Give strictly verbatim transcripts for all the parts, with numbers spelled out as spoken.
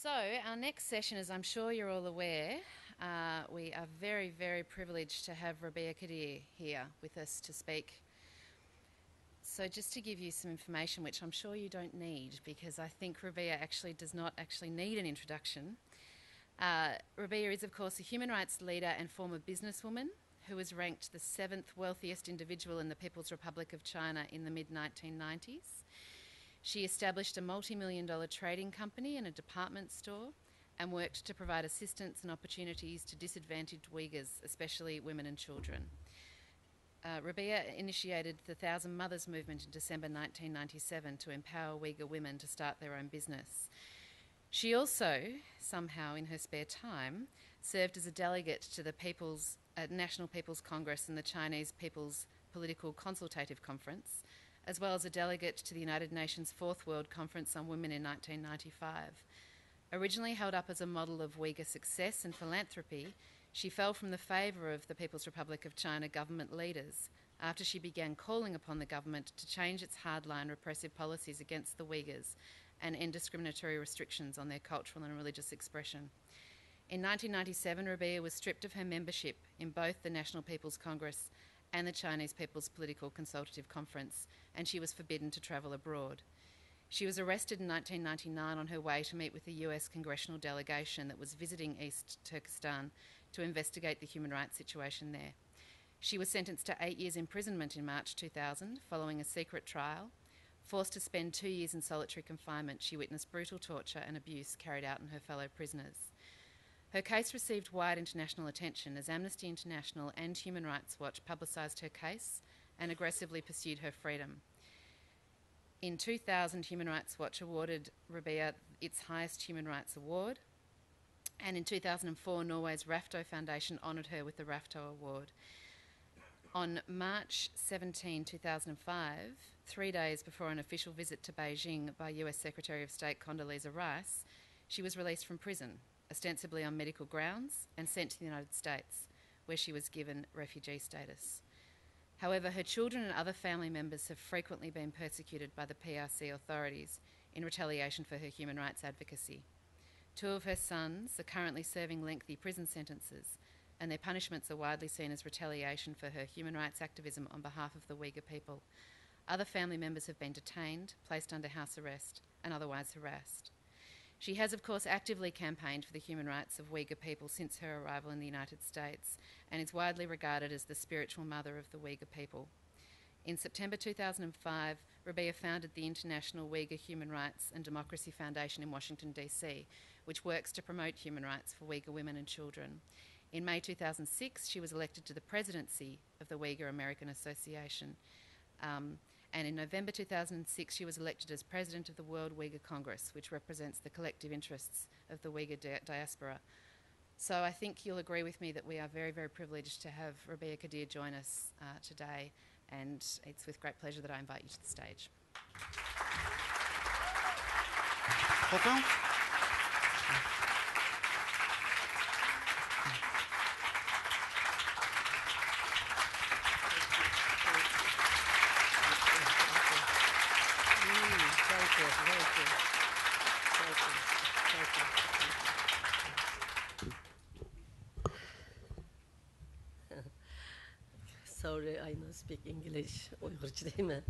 So, our next session, as I'm sure you're all aware, uh, we are very, very privileged to have Rabia Kadeer here with us to speak. So, just to give you some information, which I'm sure you don't need, because I think Rabia actually does not actually need an introduction. Uh, Rabia is, of course, a human rights leader and former businesswoman who was ranked the seventh wealthiest individual in the People's Republic of China in the mid nineteen nineties. She established a multi-million dollar trading company and a department store and worked to provide assistance and opportunities to disadvantaged Uyghurs, especially women and children. Uh, Rabia initiated the Thousand Mothers movement in December nineteen ninety-seven to empower Uyghur women to start their own business. She also, somehow in her spare time, served as a delegate to the People's, uh, National People's Congress and the Chinese People's Political Consultative Conference, as well as a delegate to the United Nations Fourth World Conference on Women in nineteen ninety-five. Originally held up as a model of Uyghur success and philanthropy, she fell from the favour of the People's Republic of China government leaders after she began calling upon the government to change its hardline repressive policies against the Uyghurs and end discriminatory restrictions on their cultural and religious expression. In nineteen ninety-seven, Rabia was stripped of her membership in both the National People's Congress and the Chinese People's Political Consultative Conference, and she was forbidden to travel abroad. She was arrested in nineteen ninety-nine on her way to meet with the U S congressional delegation that was visiting East Turkestan to investigate the human rights situation there. She was sentenced to eight years imprisonment in March two thousand, following a secret trial. Forced to spend two years in solitary confinement, she witnessed brutal torture and abuse carried out on her fellow prisoners. Her case received wide international attention as Amnesty International and Human Rights Watch publicised her case and aggressively pursued her freedom. In two thousand, Human Rights Watch awarded Rabia its highest human rights award, and in two thousand four, Norway's Raftø Foundation honoured her with the Raftø Award. On March seventeenth, two thousand five, three days before an official visit to Beijing by U S Secretary of State Condoleezza Rice, she was released from prison, ostensibly on medical grounds, and sent to the United States, where she was given refugee status. However, her children and other family members have frequently been persecuted by the P R C authorities in retaliation for her human rights advocacy. Two of her sons are currently serving lengthy prison sentences, and their punishments are widely seen as retaliation for her human rights activism on behalf of the Uyghur people. Other family members have been detained, placed under house arrest, and otherwise harassed. She has, of course, actively campaigned for the human rights of Uyghur people since her arrival in the United States and is widely regarded as the spiritual mother of the Uyghur people. In September two thousand five, Rabia founded the International Uyghur Human Rights and Democracy Foundation in Washington, D C, which works to promote human rights for Uyghur women and children. In May two thousand six, she was elected to the presidency of the Uyghur American Association. Um, and in November two thousand six, she was elected as president of the World Uyghur Congress, which represents the collective interests of the Uyghur di- diaspora. So I think you'll agree with me that we are very, very privileged to have Rabia Kadeer join us, uh, today, and it's with great pleasure that I invite you to the stage. Sorry, I don't speak English. ئۇيغۇرچە دەيمەن.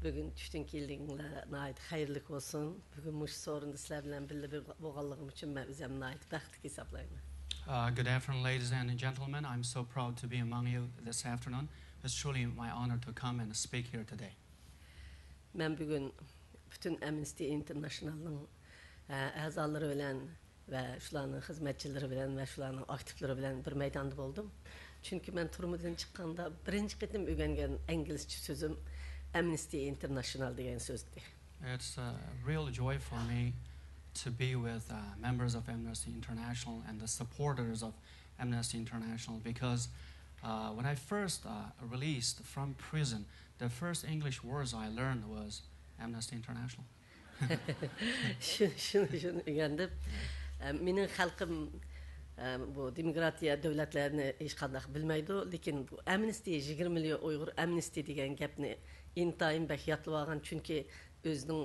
بۈگۈن چۈشتىن كېيىنلىكىڭلار ناھايىتى خەيرلىك بولسۇن. بۈگۈن مۇشۇ سورۇندا سىلەر بىلەن بىللە بىر بولغانلىقىم ئۈچۈن مەن ئۆزۈمنى ناھايىتى بەختلىك ھېسابلايمەن. Uh, good afternoon, ladies and gentlemen. I'm so proud to be among you this afternoon. It's truly my honor to come and speak here today. مەن بۈگۈن پۈتۈن ئەمنىستى ئىنتېرناشنالنىڭ، ئە، ئەزالىرى بىلەن ۋە شۇلارنىڭ خىزمەتچىلىرى بىلەن ۋە شۇلارنىڭ ئاكتىپلىرى بىلەن بىر مەيداندا بولدۇم. چۈنكى مەن تۈرمىدىن چىققاندا بىرىنچى قېتىم ئۆگەنگەن ئىنگلىزچە سۆزۈم ئەمنىستى ئىنتېرناشنال دېگەن سۆزدى. It's a real joy for me to be with, uh, members of Amnesty International and the supporters of Amnesty International because, uh, when I first, uh, released from prison, the first English words I learned was Amnesty International. شۇ- شۇنى شۇنى ئۆگەندىم. ئە، مېنىڭ خەلقىم، ئە، بۇ دېموكراتىيە دۆلەتلەرنى ھېچقانداق بىلمەيدۇ، لېكىن بۇ ئەمنىستى، يىگىرمە مىليون ئۇيغۇر ئەمنىستى دېگەن گەپنى ئىنتايىن بەك يادلىۋالغان، چۈنكى ئۆزىنىڭ،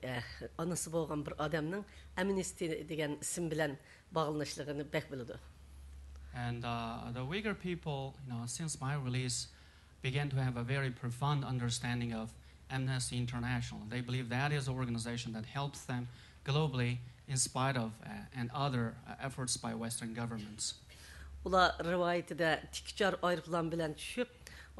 ئە، ئانىسى بولغان بىر ئادەمنىڭ ئەمنىستى دېگەن ئىسىم بىلەن باغلىنىشلىقىنى بەك بىلىدۇ. And uh, the Uyghur people, you know, since my release, began to have a very profound understanding of Amnesty International. They believe that is an organization that helps them globally in spite of uh, and other uh, efforts by Western governments. ئۇلار رىۋايىتىدە تىكىچار ئايروپىلان بىلەن چۈشۈپ،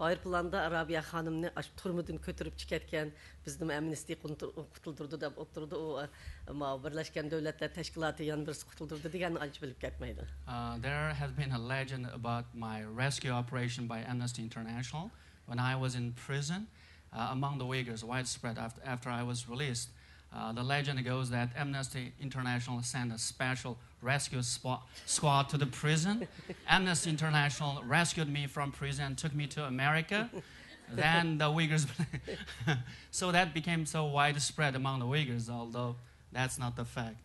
ئايروپىلاندا رابىيە خانىمنى ئاشۇ تۈرمىدىن كۆتۈرۈپ چىقىۋەتكەن، بىزنىمۇ ئەمنىستى قۇتۇلدۇردى دەپ ئولتۇرىدۇ. ئۇ، ئەمما بىرلەشكەن دۆلەتلەر تەشكىلاتى يەنە بىرسى قۇتۇلدۇردى دېگەننى ئانچە بىلىپ كەتمەيدۇ. Uh, there has been a legend about my rescue operation by Amnesty International when I was in prison uh, among the Uyghurs, widespread after, after I was released. Uh, the legend goes that Amnesty International sent a special rescue spo- squad to the prison. Amnesty International rescued me from prison and took me to America. Then the Uyghurs. So that became so widespread among the Uyghurs, although that's not the fact.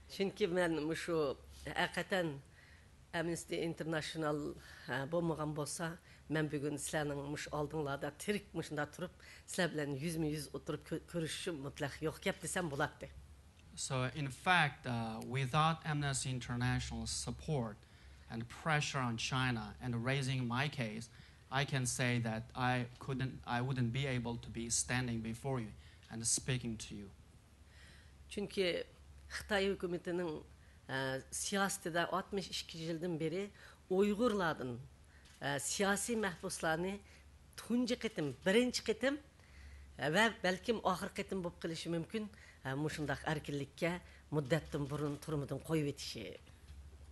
چۈنكى مەن مۇشۇ ھەقىقەتەن ئەمنىستى ئىنتېرناشنال، ھە، بولمىغان بولسا، مەن بۈگۈن سىلەرنىڭ مۇشۇ ئالدىڭلاردا تىرىك مۇشۇنداق تۇرۇپ، سىلەر بىلەن يۈزمۇ يۈز ئولتۇرۇپ كۆ-، كۆرۈشۈشۈم مۇتلەق يوق گەپ دېسەم بولاتتى. So, in fact, uh, without Amnesty International's support and pressure on China and raising my case, I can say that I couldn't, I wouldn't be able to be standing before you and speaking to you. چۈنكى خىتاي ھۆكۈمىتىنىڭ، ئە، سىياسىتىدە ئاتمىش ئىككى يىلدىن بېرى ئۇيغۇرلاردىن، ئە، سىياسىي مەھبۇسلارنى تۇنجى قېتىم، بىرىنچى قېتىم، ئە، ۋە بەلكىم ئاخىرقى قېتىم بولۇپ قېلىشى مۇمكىن، ئە، مۇشۇنداق ئەركىنلىككە مۇددەتتىن بۇرۇن تۈرمىدىن قويۇۋېتىشى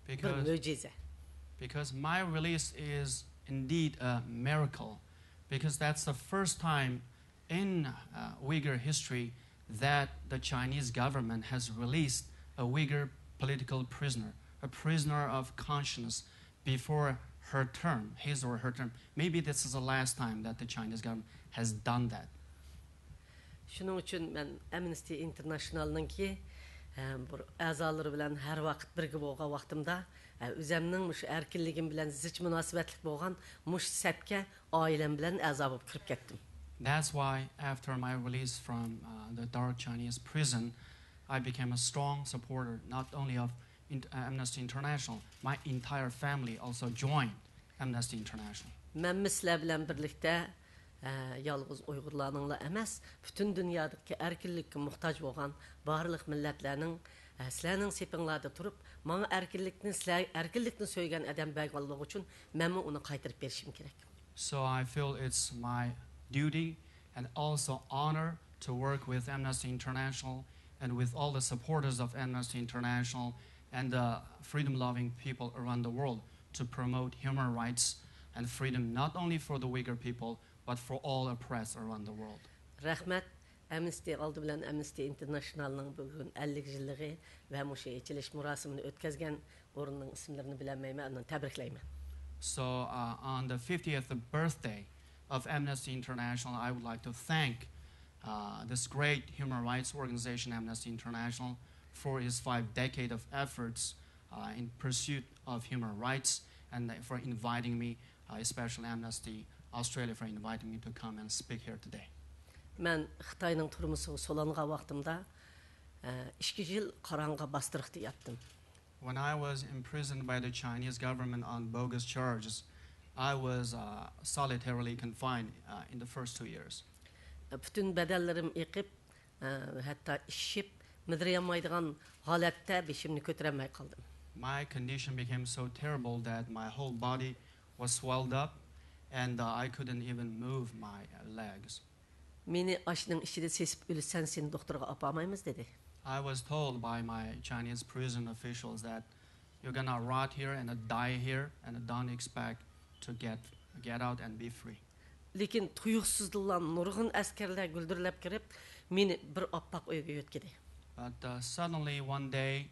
بىر Because مۆجىزە. Because my release is indeed a miracle, because that's the first time in uh, Uyghur history that the Chinese government has released a Uyghur political prisoner, a prisoner of conscience before her term, his or her term. Maybe this is the last time that the Chinese government has done that. شۇنىڭ ئۈچۈن مەن ئەمنىستى ئىنتېرناشنالنىڭكى، ئە، بىر ئەزالىرى بىلەن ھەر ۋاقىت بىرگە بولغان ۋاقتىمدا، ئە، ئۆزەمنىڭ مۇشۇ ئەركىنلىكىم بىلەن زىچ مۇناسىۋەتلىك بولغان مۇشۇ سەپكە ئائىلەم بىلەن ئەزا بولۇپ كىرىپ كەتتىم. That's why after my release from uh, the dark Chinese prison, I became a strong supporter not only of in- uh, Amnesty International, my entire family also joined Amnesty International. مەنمۇ سىلەر بىلەن بىرلىكتە، ئە، يالغۇز ئۇيغۇرلارنىڭلا ئەمەس، پۈتۈن دۇنيادىكى ئەركىنلىككە موھتاج بولغان بارلىق مىللەتلەرنىڭ، ئە، سىلەرنىڭ سېپىڭلاردا تۇرۇپ، ماڭا ئەركىنلىكنى، سىلەر ئەركىنلىكنى سۆيگەن ئادەم بەرگەنلىكى ئۈچۈن مەنمۇ ئۇنى قايتۇرۇپ بېرىشىم كېرەك. So I feel it's my duty and also honor to work with Amnesty International and with all the supporters of Amnesty International and the freedom-loving people around the world to promote human rights and freedom not only for the Uyghur people but for all oppressed around the world. رەھمەت. ئەمنىستى، ئالدى بىلەن ئەمنىستى ئىنتېرناشنالنىڭ بۈگۈن ئەللىك يىللىقى ۋە مۇشۇ ئېچىلىش مۇراسىمىنى ئۆتكۈزگەن ئورۇننىڭ ئىسىملىرىنى بىلەلمەيمەن، ئۇنى تەبرىكلەيمەن. So uh, on the fiftieth birthday of Amnesty International, I would like to thank uh, this great human rights organization, Amnesty International, for its five decades of efforts uh, in pursuit of human rights and for inviting me, uh, especially Amnesty Australia, for inviting me to come and speak here today. مەن خىتاينىڭ تۈرمىسىگە سولانغان ۋاقتىمدا، ئە، ئىككى يىل قاراڭغۇ باستۇرۇقتا ياتتىم. When I was imprisoned by the Chinese government on bogus charges, I was uh, solitarily confined uh, in the first two years. پۈتۈن بەدەنلىرىم ئېقىپ، ئە، ھەتتا ئىششىپ، مىدىرىيالمايدىغان ھالەتتە بېشىمنى كۆتۈرەلمەي قالدىم. My condition became so terrible that my whole body was swelled up and uh, I couldn't even move my uh, legs. مېنى ئاشنىڭ ئىچىدە سېسىپ ئۆلىسەن، سېنى دوختۇرغا ئاپارمايمىز، دېدى. I was told by my Chinese prison officials that you're gonna rot here and die here and don't expect to get, get out and be free. لېكىن تۇيۇقسىزلا نۇرغۇن ئەسكەرلەر گۈلدۈرلەپ كىرىپ، مېنى بىر ئاپئاق ئۆيگە يۆتكىدى. But uh, suddenly one day,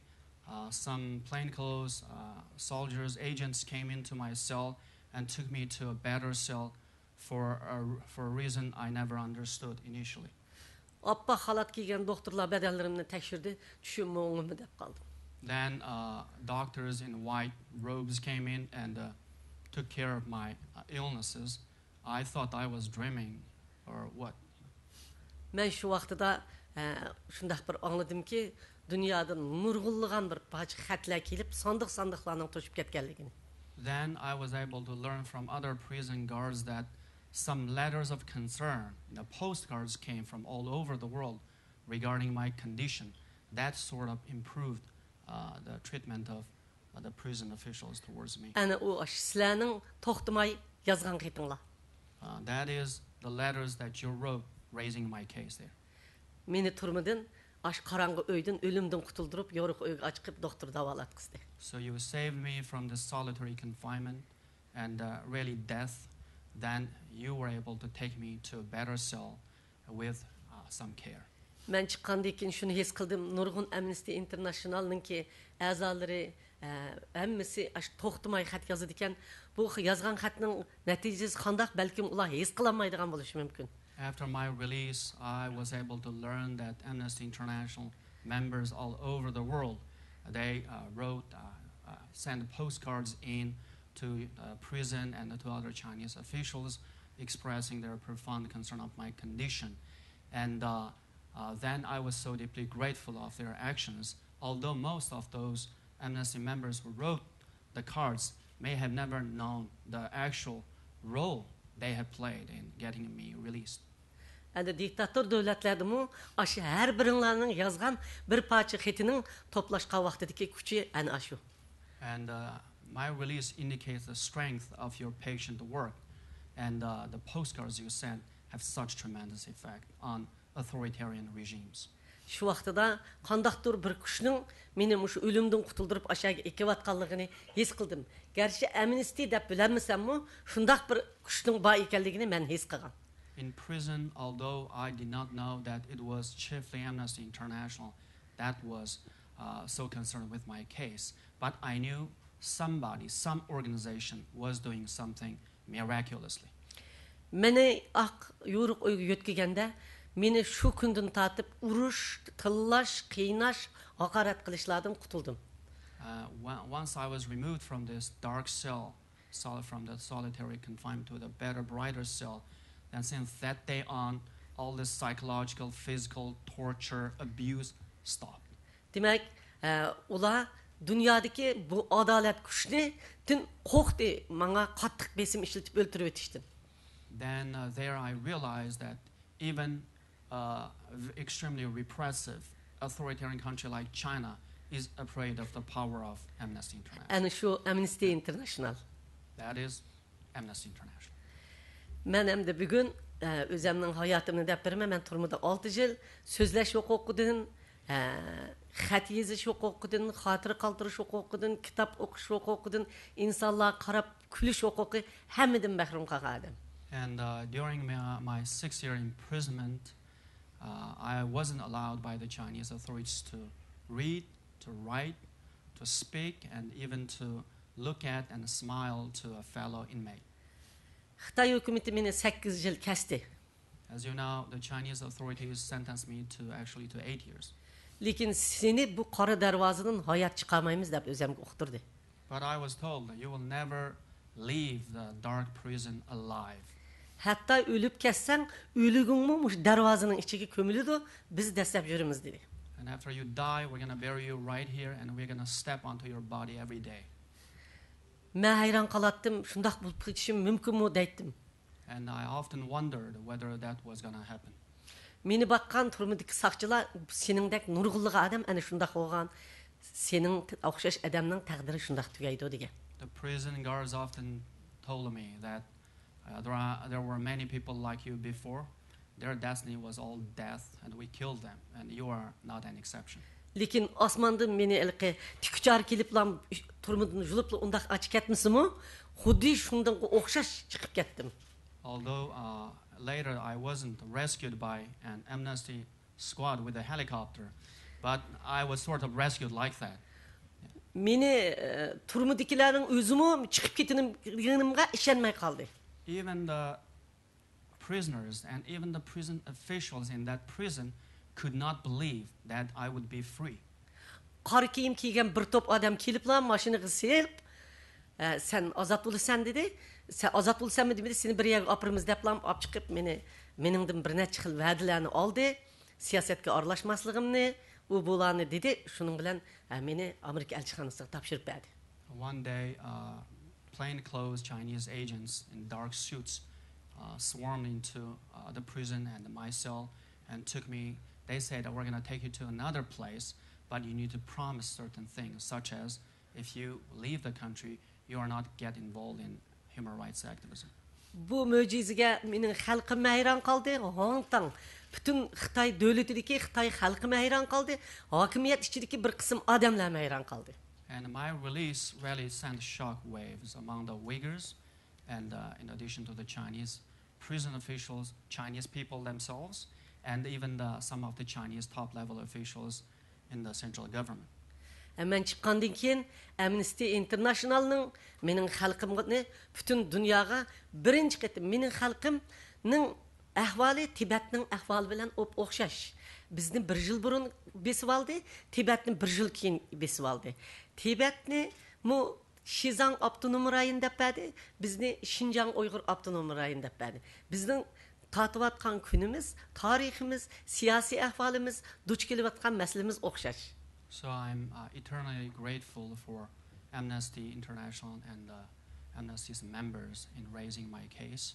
uh, some plainclothes uh, soldiers, agents came into my cell and took me to a better cell for a, for a reason I never understood initially. ئاپئاق خالات كىيگەن دوختۇرلار بەدەنلىرىمنى تەكشۈردى، چۈشۈممۇ ئوڭمۇ دەپ قالدىم. Then uh, doctors in white robes came in and uh, took care of my uh, illnesses. I thought I was dreaming. or what. مەن شۇ ۋاقتىدا، ئە، شۇنداق بىر ئاڭلىدىمكى، دۇنيادىن نۇرغۇنلىغان بىر پارچە خەتلەر كېلىپ، ساندۇق-ساندۇقلارنىڭ توشۇپ كەتكەنلىكىنى. Then I was able to learn from other prison guards that some letters of concern, the postcards came from all over the world regarding my condition. That sort of improved uh, the treatment of uh, the prison officials towards me. ئەنە ئۇ ئاشۇ سىلەرنىڭ توختىماي يازغان خېتىڭلار. Uh, that is the letters that you wrote raising my case there. مېنى تۈرمىدىن، ئاشۇ قاراڭغۇ ئۆيدىن، ئۆلۈمدىن قۇتۇلدۇرۇپ، يورۇق ئۆيگە ئاچىقىپ، دوختۇر داۋالاتقۇسىدى. So you saved me from the solitary confinement and uh, really death. Then you were able to take me to a better cell with uh, some care. مەن چىققاندىن كېيىن شۇنى ھېس قىلدىم، نۇرغۇن ئەمنىستى ئىنتېرناشنالنىڭكى ئەزالىرى، ئە، ھەممىسى ئاشۇ توختىماي خەت يازىدىكەن. بۇ يازغان خەتنىڭ نەتىجىسى قانداق؟ بەلكىم ئۇلار ھېس قىلالمايدىغان بولۇشى مۇمكىن. After my release, I was able to learn that Amnesty International members all over the world, they uh, wrote, uh, uh, sent postcards in to uh, prison and to other Chinese officials expressing their profound concern of my condition. And uh, uh, then I was so deeply grateful of their actions, although most of those Amnesty members who wrote the cards may have never known the actual role they had played in getting me released. ئەندى دىكتاتور دۆلەتلەردىمۇ ئاشۇ ھەر بىرىڭلارنىڭ يازغان بىر پارچە خېتىنىڭ توپلاشقان ۋاقتىدىكى كۈچى ئەنە ئاشۇ. And uh, my release indicates the strength of your patient work, and uh, the postcards you sent have such tremendous effect on authoritarian regimes. شۇ ۋاقتىدا قانداقتۇر بىر كۈچنىڭ مېنى مۇشۇ ئۆلۈمدىن قۇتۇلدۇرۇپ ئاشۇ يەرگە ئېكىۋاتقانلىقىنى ھېس قىلدىم. گەرچە ئەمنىستى دەپ بىلەلمىسەممۇ، شۇنداق بىر كۈچنىڭ بار ئىكەنلىكىنى مەن ھېس قىلغان. In prison, although I did not know that it was chiefly Amnesty International that was uh, so concerned with my case, but I knew somebody, some organization was doing something miraculously. مېنى ئاق يورۇق ئۆيگە يۆتكىگەندە، مېنى شۇ كۈندىن تارتىپ ئۇرۇش، تىللاش، قىيناش، ھاقارەت قىلىشلاردىن قۇتۇلدۇم. Uh, on- once I was removed from this dark cell, sol- from the solitary confinement to the better, brighter cell, then since that day on, all this psychological, physical torture, abuse stopped. دېمەك، ئە، ئۇلار دۇنيادىكى بۇ ئادالەت كۈچىدىن قورقتى، ماڭا قاتتىق بېسىم ئىشلىتىپ ئۆلتۈرۈۋېتىشتىن. Then uh, there I realized that even uh, v- extremely repressive authoritarian country like China is afraid of the power of Amnesty International. ئەنە شۇ ئەمنىستى ئىنتېرناشنال. That is Amnesty International. مەن ئەمدى بۈگۈن، ئە، ئۆزەمنىڭ ھاياتىمنى دەپ بېرىمەن. مەن تۈرمىدە ئالتە يىل سۆزلەش ھوقۇقىدىن، ئە، خەت يېزىش ھوقۇقىدىن، خاتىرە قالدۇرۇش ھوقۇقىدىن، كىتاب ئوقۇش ھوقۇقىدىن، ئىنسانلارغا قاراپ كۈلۈش ھوقۇقى، ھەممىدىن مەھرۇم قالغان ئادەم. And uh, during my, my six year imprisonment, uh, I wasn't allowed by the Chinese authorities to read, to write, to speak, and even to look at and smile to a fellow inmate. خىتاي ھۆكۈمىتى مېنى سەككىز يىل كەستى. As you know, the Chinese authorities sentenced me to actually to eight years. لېكىن سېنى بۇ قارا دەرۋازىدىن ھايات چىقارمايمىز دەپ ئۆزەمگە ئۇقتۇردى. But I was told that you will never leave the dark prison alive. ھەتتا ئۆلۈپ كەتسەڭ، ئۆلۈگۈڭمۇ مۇشۇ دەرۋازىنىڭ ئىچىگە كۆمۈلىدۇ، بىز دەسسەپ يۈرىمىز، دېدى. And after you die, we're going to bury you right here and we're going to step onto your body every day. مەن ھەيران قالاتتىم، شۇنداق بولۇپ كېتىشىم مۇمكىنمۇ دەيتتىم. And I often wondered whether that was going to happen. مېنى باققان تۈرمىدىكى ساقچىلار، سېنىڭدەك نۇرغۇنلىغان ئادەم ئەنە شۇنداق بولغان، سېنىڭ ئوخشاش ئادەمنىڭ تەقدىرى شۇنداق تۈگەيدۇ، دېگەن. The prison guards often told me that uh, there, are, there were many people like you before. Their destiny was all death, and we killed them, and you are not an exception. لېكىن ئاسماندىن مېنى ھېلىقى تىككۈچارە كېلىپلا تۈرمىدىن يۇلۇپلا ئۇنداق ئاچا كەتمىسىمۇ، خۇددى شۇندىغا ئوخشاش چىقىپ كەتتىم. Although uh, later I wasn't rescued by an amnesty squad with a helicopter, but I was sort of rescued like that. مېنى، ئە، تۈرمىدىكىلەرنىڭ ئۆزىمۇ چىقىپ كېتىنىمغا ئىشەنمەي قالدى. Even the prisoners and even the prison officials in that prison could not believe that I would be free. قارا كىيىم كىيگەن بىر توپ ئادەم كېلىپلا ماشىنىغا سېلىپ، ئە، سەن ئازاد بولىسەن، دېدى. سەن ئازاد بولىسەنمۇ دېمىدى، سېنى بىر يەرگە ئاپىرىمىز دەپلا ئاپ چىقىپ مېنى مېنىڭدىن بىر نەچچە خىل ۋەدىلەرنى ئالدى، سىياسەتكە ئارىلاشماسلىقىمنى، ئۇ بۇلارنى دېدى. شۇنىڭ بىلەن، ھە، مېنى ئامېرىكا ئەلچىخانىسىغا تاپشۇرۇپ بەردى. One day, uh, plainclothes Chinese agents in dark suits uh, swarmed into uh, the prison and my cell and took me. They said, "We're going to take you to another place, but you need to promise certain things, such as if you leave the country, you are not get involved in human rights activism." بۇ مۆجىزىگە مېنىڭ خەلقىم ھەيران قالدى، ھاڭ تاڭ. پۈتۈن خىتاي دۆلىتىدىكى خىتاي خەلقىمۇ ھەيران قالدى، ھاكىمىيەت ئىچىدىكى بىر قىسىم ئادەملەرمۇ ھەيران قالدى. And my release really sent shock waves among the Uyghurs, and uh, in addition to the Chinese prison officials, Chinese people themselves, and even the, some of the Chinese top level officials in the central government. ھە، مەن چىققاندىن كېيىن ئەمنىستى ئىنتېرناشنالنىڭ مېنىڭ خەلقىمنى پۈتۈن دۇنياغا بىرىنچى قېتىم، مېنىڭ خەلقىمنىڭ ئەھۋالى تىبەتنىڭ ئەھۋالى بىلەن ئوپئوخشاش. بىزنى بىر يىل بۇرۇن بېسىۋالدى، تىبەتنى بىر يىل كېيىن بېسىۋالدى. تىبەتنىمۇ شىزاڭ ئاپتونوم رايون دەپ بەردى، بىزنى شىنجاڭ ئۇيغۇر ئاپتونوم رايون دەپ بەردى. بىزنىڭ تارتىۋاتقان كۈنىمىز، تارىخىمىز، سىياسىي ئەھۋالىمىز، دۇچ كېلىۋاتقان مەسىلىمىز ئوخشاش. So I'm uh, eternally grateful for Amnesty International and uh, Amnesty's members in raising my case.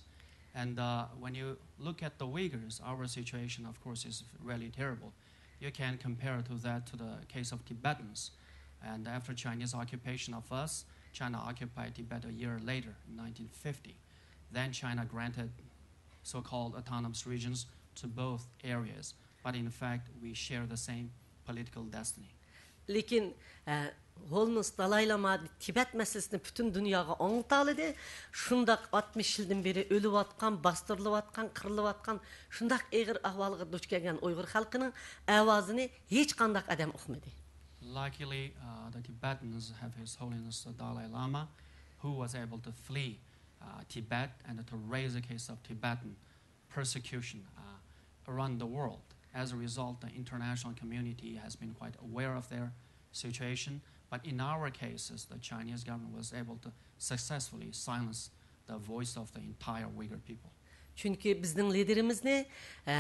And uh, when you look at the Uyghurs, our situation, of course, is really terrible. You can compare to that to the case of Tibetans. And after Chinese occupation of us, China occupied Tibet a year later in nineteen fifty. Then China granted so-called autonomous regions to both areas. But in fact, we share the same political destiny. لېكىن، ھە، ھولمز دالاي لاما تىبەت مەسىلىسىنى پۈتۈن دۇنياغا ئاڭلىتالىدى. شۇنداق ئاتمىش يىلدىن بېرى ئۆلۈۋاتقان، باستۇرۇلۇۋاتقان، قىرىلىۋاتقان، شۇنداق ئېغىر ئەھۋالغا دۇچ كەلگەن ئۇيغۇر خەلقىنىڭ ئاۋازىنى ھېچقانداق ئادەم ئۇقمىدى. Luckily, uh, the Tibetans have His Holiness the Dalai Lama, who was able to flee uh, Tibet and to raise the case of Tibetan persecution uh, around the world. As a result, the international community has been quite aware of their situation. But in our cases, the Chinese government was able to successfully silence the voice of the entire Uyghur people. چۈنكى بىزنىڭ لىدېرىمىزنى، ھە،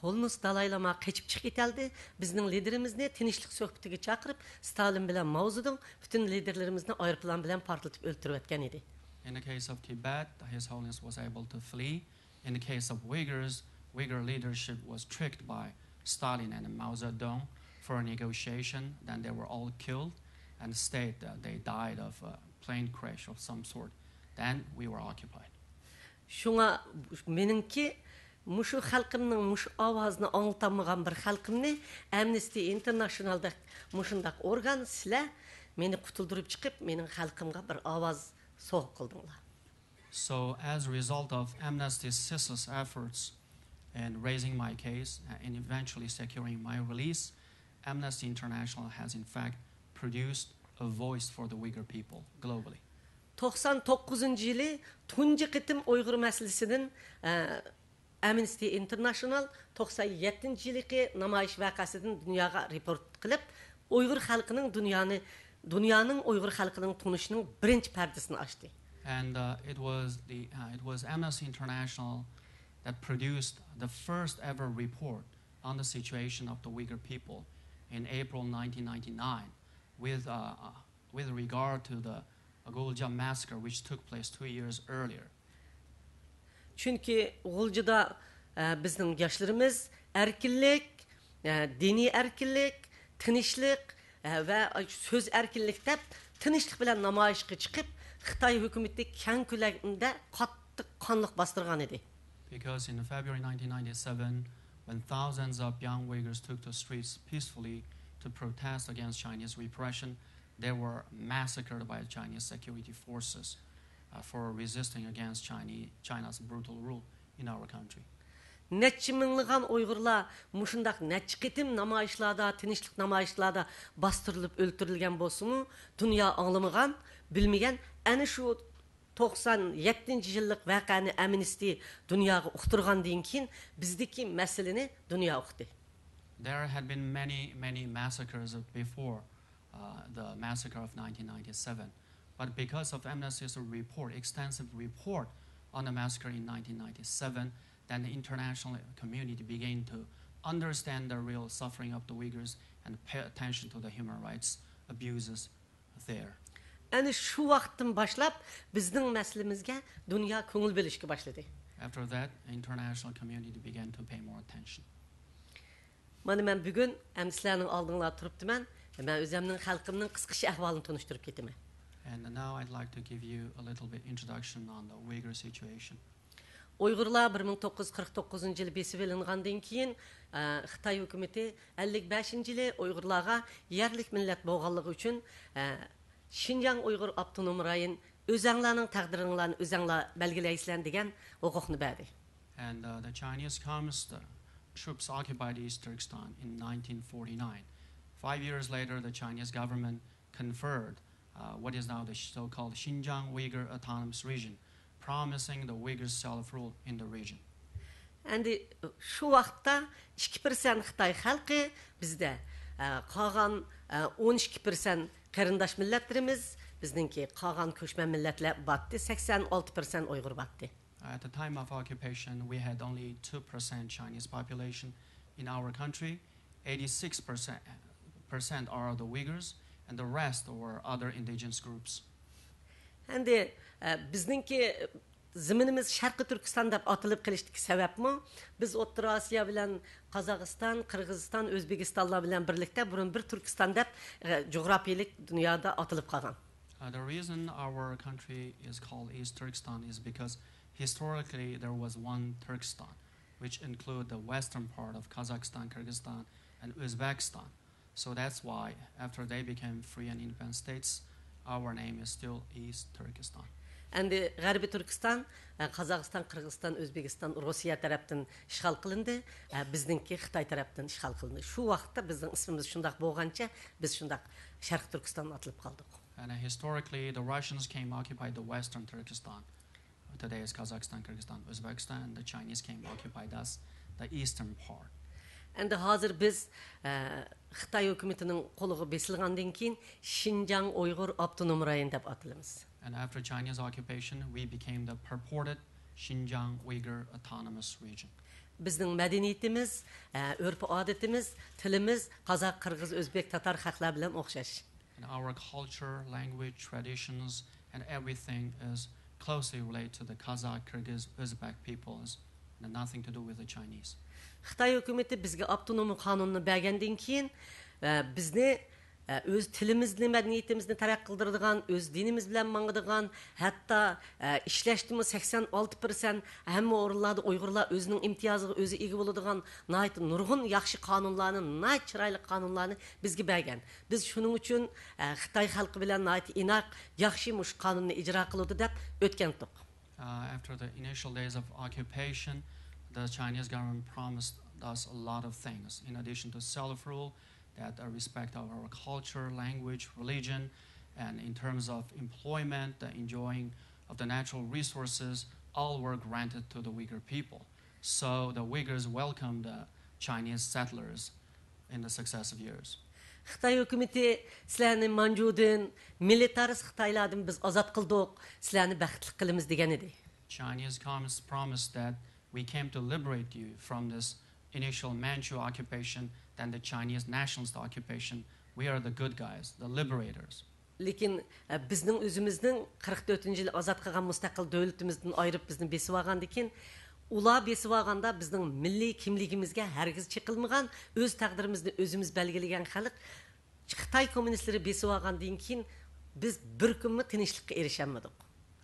ھولمز دالاي لاما قېچىپ چىقىپ كېتەلدى. بىزنىڭ لىدېرىمىزنى تىنچلىق سۆھبىتىگە چاقىرىپ، ستالىن بىلەن ماۋزېدۇڭ پۈتۈن لىدېرلىرىمىزنى ئايروپىلان بىلەن پارتلىتىپ ئۆلتۈرۈۋەتكەن ئىدى. In the case of Tibet, His Holiness was able to flee. In the case of Uyghurs, Uyghur leadership was tricked by Stalin and Mao Zedong for a negotiation. Then they were all killed and state that they died of a plane crash of some sort. Then we were occupied. شۇڭا مېنىڭكى مۇشۇ خەلقىمنىڭ مۇشۇ ئاۋازىنى ئاڭلىتالمىغان بىر خەلقىمنى ئەمنىستى ئىنتېرناشنالدەك مۇشۇنداق ئورگان، سىلەر مېنى قۇتۇلدۇرۇپ چىقىپ، مېنىڭ خەلقىمغا بىر ئاۋاز سوۋغا قىلدىڭلار. So, as a result of Amnesty's ceaseless efforts in raising my case uh, and eventually securing my release, Amnesty International has in fact produced a voice for the Uyghur people globally. توقسان توققۇزىنچى يىلى تۇنجى قېتىم ئۇيغۇر مەسىلىسىدىن، ئە، ئەمنىستى ئىنتېرناشنال توقسان يەتتىنچى يىلقى نامايىش ۋەقەسىدىن دۇنياغا رېپورت قىلىپ، ئۇيغۇر خەلقىنىڭ دۇنيانى، دۇنيانىڭ ئۇيغۇر خەلقىنىڭ تونۇشىنىڭ بىرىنچى پەردىسىنى ئاچتى. And uh, it was the uh, it was Amnesty International that produced the first ever report on the situation of the Uyghur people in April nineteen ninety-nine with uh, uh, with regard to the Gulja massacre, which took place two years earlier. چۈنكى غۇلجىدا، ئە، بىزنىڭ ياشلىرىمىز ئەركىنلىك، ئە، دىنىي ئەركىنلىك، تىنچلىق، ئە، ۋە سۆز ئەركىنلىك دەپ تىنچلىق بىلەن نامايىشقا چىقىپ، خىتاي ھۆكۈمىتى كەڭ كۆلەمدە قاتتىق قانلىق باستۇرغان ئىدى. Because in February nineteen ninety-seven, when thousands of young Uyghurs took to streets peacefully to protest against Chinese repression, they were massacred by Chinese security forces uh, for resisting against Chinese, China's brutal rule in our country. نەچچە مىڭلىغان ئۇيغۇرلار مۇشۇنداق نەچچە قېتىم نامايىشلاردا، تىنچلىق نامايىشلاردا باستۇرۇلۇپ ئۆلتۈرۈلگەن بولسىمۇ، دۇنيا ئاڭلىمىغان، بىلمىگەن. ئەنە شۇ توقسان يەتتىنچى يىللىق ۋەقەنى ئەمنىستى دۇنياغا ئۇقتۇرغاندىن كېيىن، بىزدىكى مەسىلىنى دۇنيا ئۇقتى. There had been many, many massacres before uh, the massacre of nineteen ninety-seven. But because of Amnesty's report, extensive report on the massacre in nineteen ninety-seven, Then the international community began to understand the real suffering of the Uyghurs and pay attention to the human rights abuses there. ئەنە شۇ ۋاقىتتىن باشلاپ بىزنىڭ مەسىلىمىزگە دۇنيا كۆڭۈل بۆلۈشكە باشلىدى. After that, the international community began to pay more attention. مانا مەن بۈگۈن ئەمدى سىلەرنىڭ ئالدىڭلاردا تۇرۇپتىمەن. مەن ئۆزۈمنىڭ خەلقىمنىڭ قىسقىچە ئەھۋالىنى تونۇشتۇرۇپ كېتىمەن. And now I'd like to give you a little bit introduction on the Uyghur situation. ئۇيغۇرلار بىر مىڭ توققۇز يۈز قىرىق توققۇزىنچى يىلى بېسىۋېلىنغاندىن كېيىن، ئە، خىتاي ھۆكۈمىتى ئەللىك بەشىنچى يىلى ئۇيغۇرلارغا يەرلىك مىللەت بولغانلىقى ئۈچۈن، ئە، شىنجاڭ ئۇيغۇر ئاپتونوم رايون ئۆزەڭلارنىڭ تەقدىرىڭلارنى ئۆزەڭلار بەلگىلەيسىلەر دېگەن ھوقۇقنى بەردى. And uh, the Chinese communist uh, troops occupied East Turkestan in nineteen forty-nine. Five years later, the Chinese government conferred uh, what is now the so-called Xinjiang Uyghur Autonomous Region, promising the Uyghurs self-rule in the region. ئەمدى شۇ ۋاقىتتا ئىككى پىرسەنت خىتاي خەلقى بىزدە، ئە، قالغان، ئە، ئون ئىككى پىرسەنت قېرىنداش مىللەتلىرىمىز، بىزنىڭكى قالغان كۆچمەن مىللەتلەر باتتى، سەكسەن ئالتە پىرسەنت ئۇيغۇر باتتى. At the time of occupation, we had only two percent Chinese population in our country. Eighty-six percent are the Uyghurs, and the rest were other indigenous groups. ئەمدى، ئە، بىزنىڭكى زېمىنىمىز شەرقىي تۈركىستان دەپ ئاتىلىپ قېلىشتىكى سەۋەبمۇ، بىز ئوتتۇرا ئاسىيا بىلەن قازاقىستان، قىرغىزىستان، ئۆزبېكىستانلار بىلەن بىرلىكتە بۇرۇن بىر تۈركىستان دەپ، ئە، جۇغراپىيىلىك دۇنيادا ئاتىلىپ قالغان. Uh, the reason our country is called East Turkestan is because historically there was one Turkestan, which include the western part of Kazakhstan, Kyrgyzstan, and Uzbekistan. So that's why, after they became free and independent states, our name is still East Turkestan. ئەمدى غەربىي تۈركىستان، ئە، قازاقىستان، قىرغىزىستان، ئۆزبېكىستان، روسىيە تەرەپتىن ئىشغال قىلىندى، ئە، بىزنىڭكى خىتاي تەرەپتىن ئىشغال قىلىندى. شۇ ۋاقىتتا بىزنىڭ ئىسمىمىز شۇنداق بولغانچە، بىز شۇنداق شەرقىي تۈركىستان ئاتىلىپ قالدۇق. And historically, the Russians came occupied the western Turkestan. Today is Kazakhstan, Kyrgyzstan, Uzbekistan, and the Chinese came occupied us, the eastern part. ئەمدى ھازىر بىز، ئە، خىتاي ھۆكۈمىتىنىڭ قولىغا بېسىلغاندىن كېيىن شىنجاڭ ئۇيغۇر ئاپتونوم رايون دەپ ئاتىلىمىز. And after Chinese occupation, we became the purported Xinjiang Uyghur Autonomous Region. بىزنىڭ مەدەنىيىتىمىز، ئە، ئۆرپ-ئادىتىمىز، تىلىمىز قازاق، قىرغىز، ئۆزبېك، تاتار خەقلەر بىلەن ئوخشاش. And our culture, language, traditions, and everything is closely related to the Kazakh, Kyrgyz, Uzbek peoples, and nothing to do with the Chinese. خىتاي ھۆكۈمىتى بىزگە ئاپتونومىيە قانۇنىنى بەرگەندىن كېيىن، ئە، بىزنى، ئە، ئۆز تىلىمىزنى، مەدەنىيىتىمىزنى تەرەققىي قىلدۇرىدىغان، ئۆز دىنىمىز بىلەن ماڭىدىغان، ھەتتا، ئە، ئىشلەشتىمۇ سەكسەن ئالتە پىرسەنت ھەممە ئورۇنلاردا ئۇيغۇرلار ئۆزىنىڭ ئىمتىيازىغا ئۆزى ئىگە بولىدىغان ناھايىتى نۇرغۇن ياخشى قانۇنلارنى، ناھايىتى چىرايلىق قانۇنلارنى بىزگە بەرگەن. بىز شۇنىڭ ئۈچۈن، ئە، خىتاي خەلقى بىلەن ناھايىتى ئىناق، ياخشى مۇشۇ قانۇننى ئىجرا قىلىدۇ دەپ ئۆتكەنتۇق. Uh, after the initial days of occupation, the Chinese government promised us a lot of things. In addition to self-rule, that uh, respect of our culture, language, religion, and in terms of employment, the enjoying of the natural resources, all were granted to the Uyghur people. So the Uyghurs welcomed the Chinese settlers in the successive years. خىتاي ھۆكۈمىتى سىلەرنى مانجۇدىن، مىلىتارىست خىتايلاردىن بىز ئازاد قىلدۇق، سىلەرنى بەختلىك قىلىمىز دېگەن ئىدى. Chinese communists promised that we came to liberate you from this initial Manchu occupation, then the Chinese nationalist occupation. We are the good guys, the liberators. لېكىن، ئە، بىزنىڭ ئۆزىمىزنىڭ قىرىق تۆتىنچى يىلى ئازاد قىلغان مۇستەقىل دۆلىتىمىزدىن ئايرىپ بىزنى بېسىۋالغاندىن كېيىن، ئۇلار بېسىۋالغاندا بىزنىڭ مىللىي كىملىكىمىزگە ھەرگىز چېقىلمىغان، ئۆز تەقدىرىمىزنى ئۆزىمىز بەلگىلىگەن خەلق خىتاي كوممۇنىستلىرى بېسىۋالغاندىن كېيىن بىز بىر كۈنمۇ تىنچلىققا ئېرىشەلمىدۇق.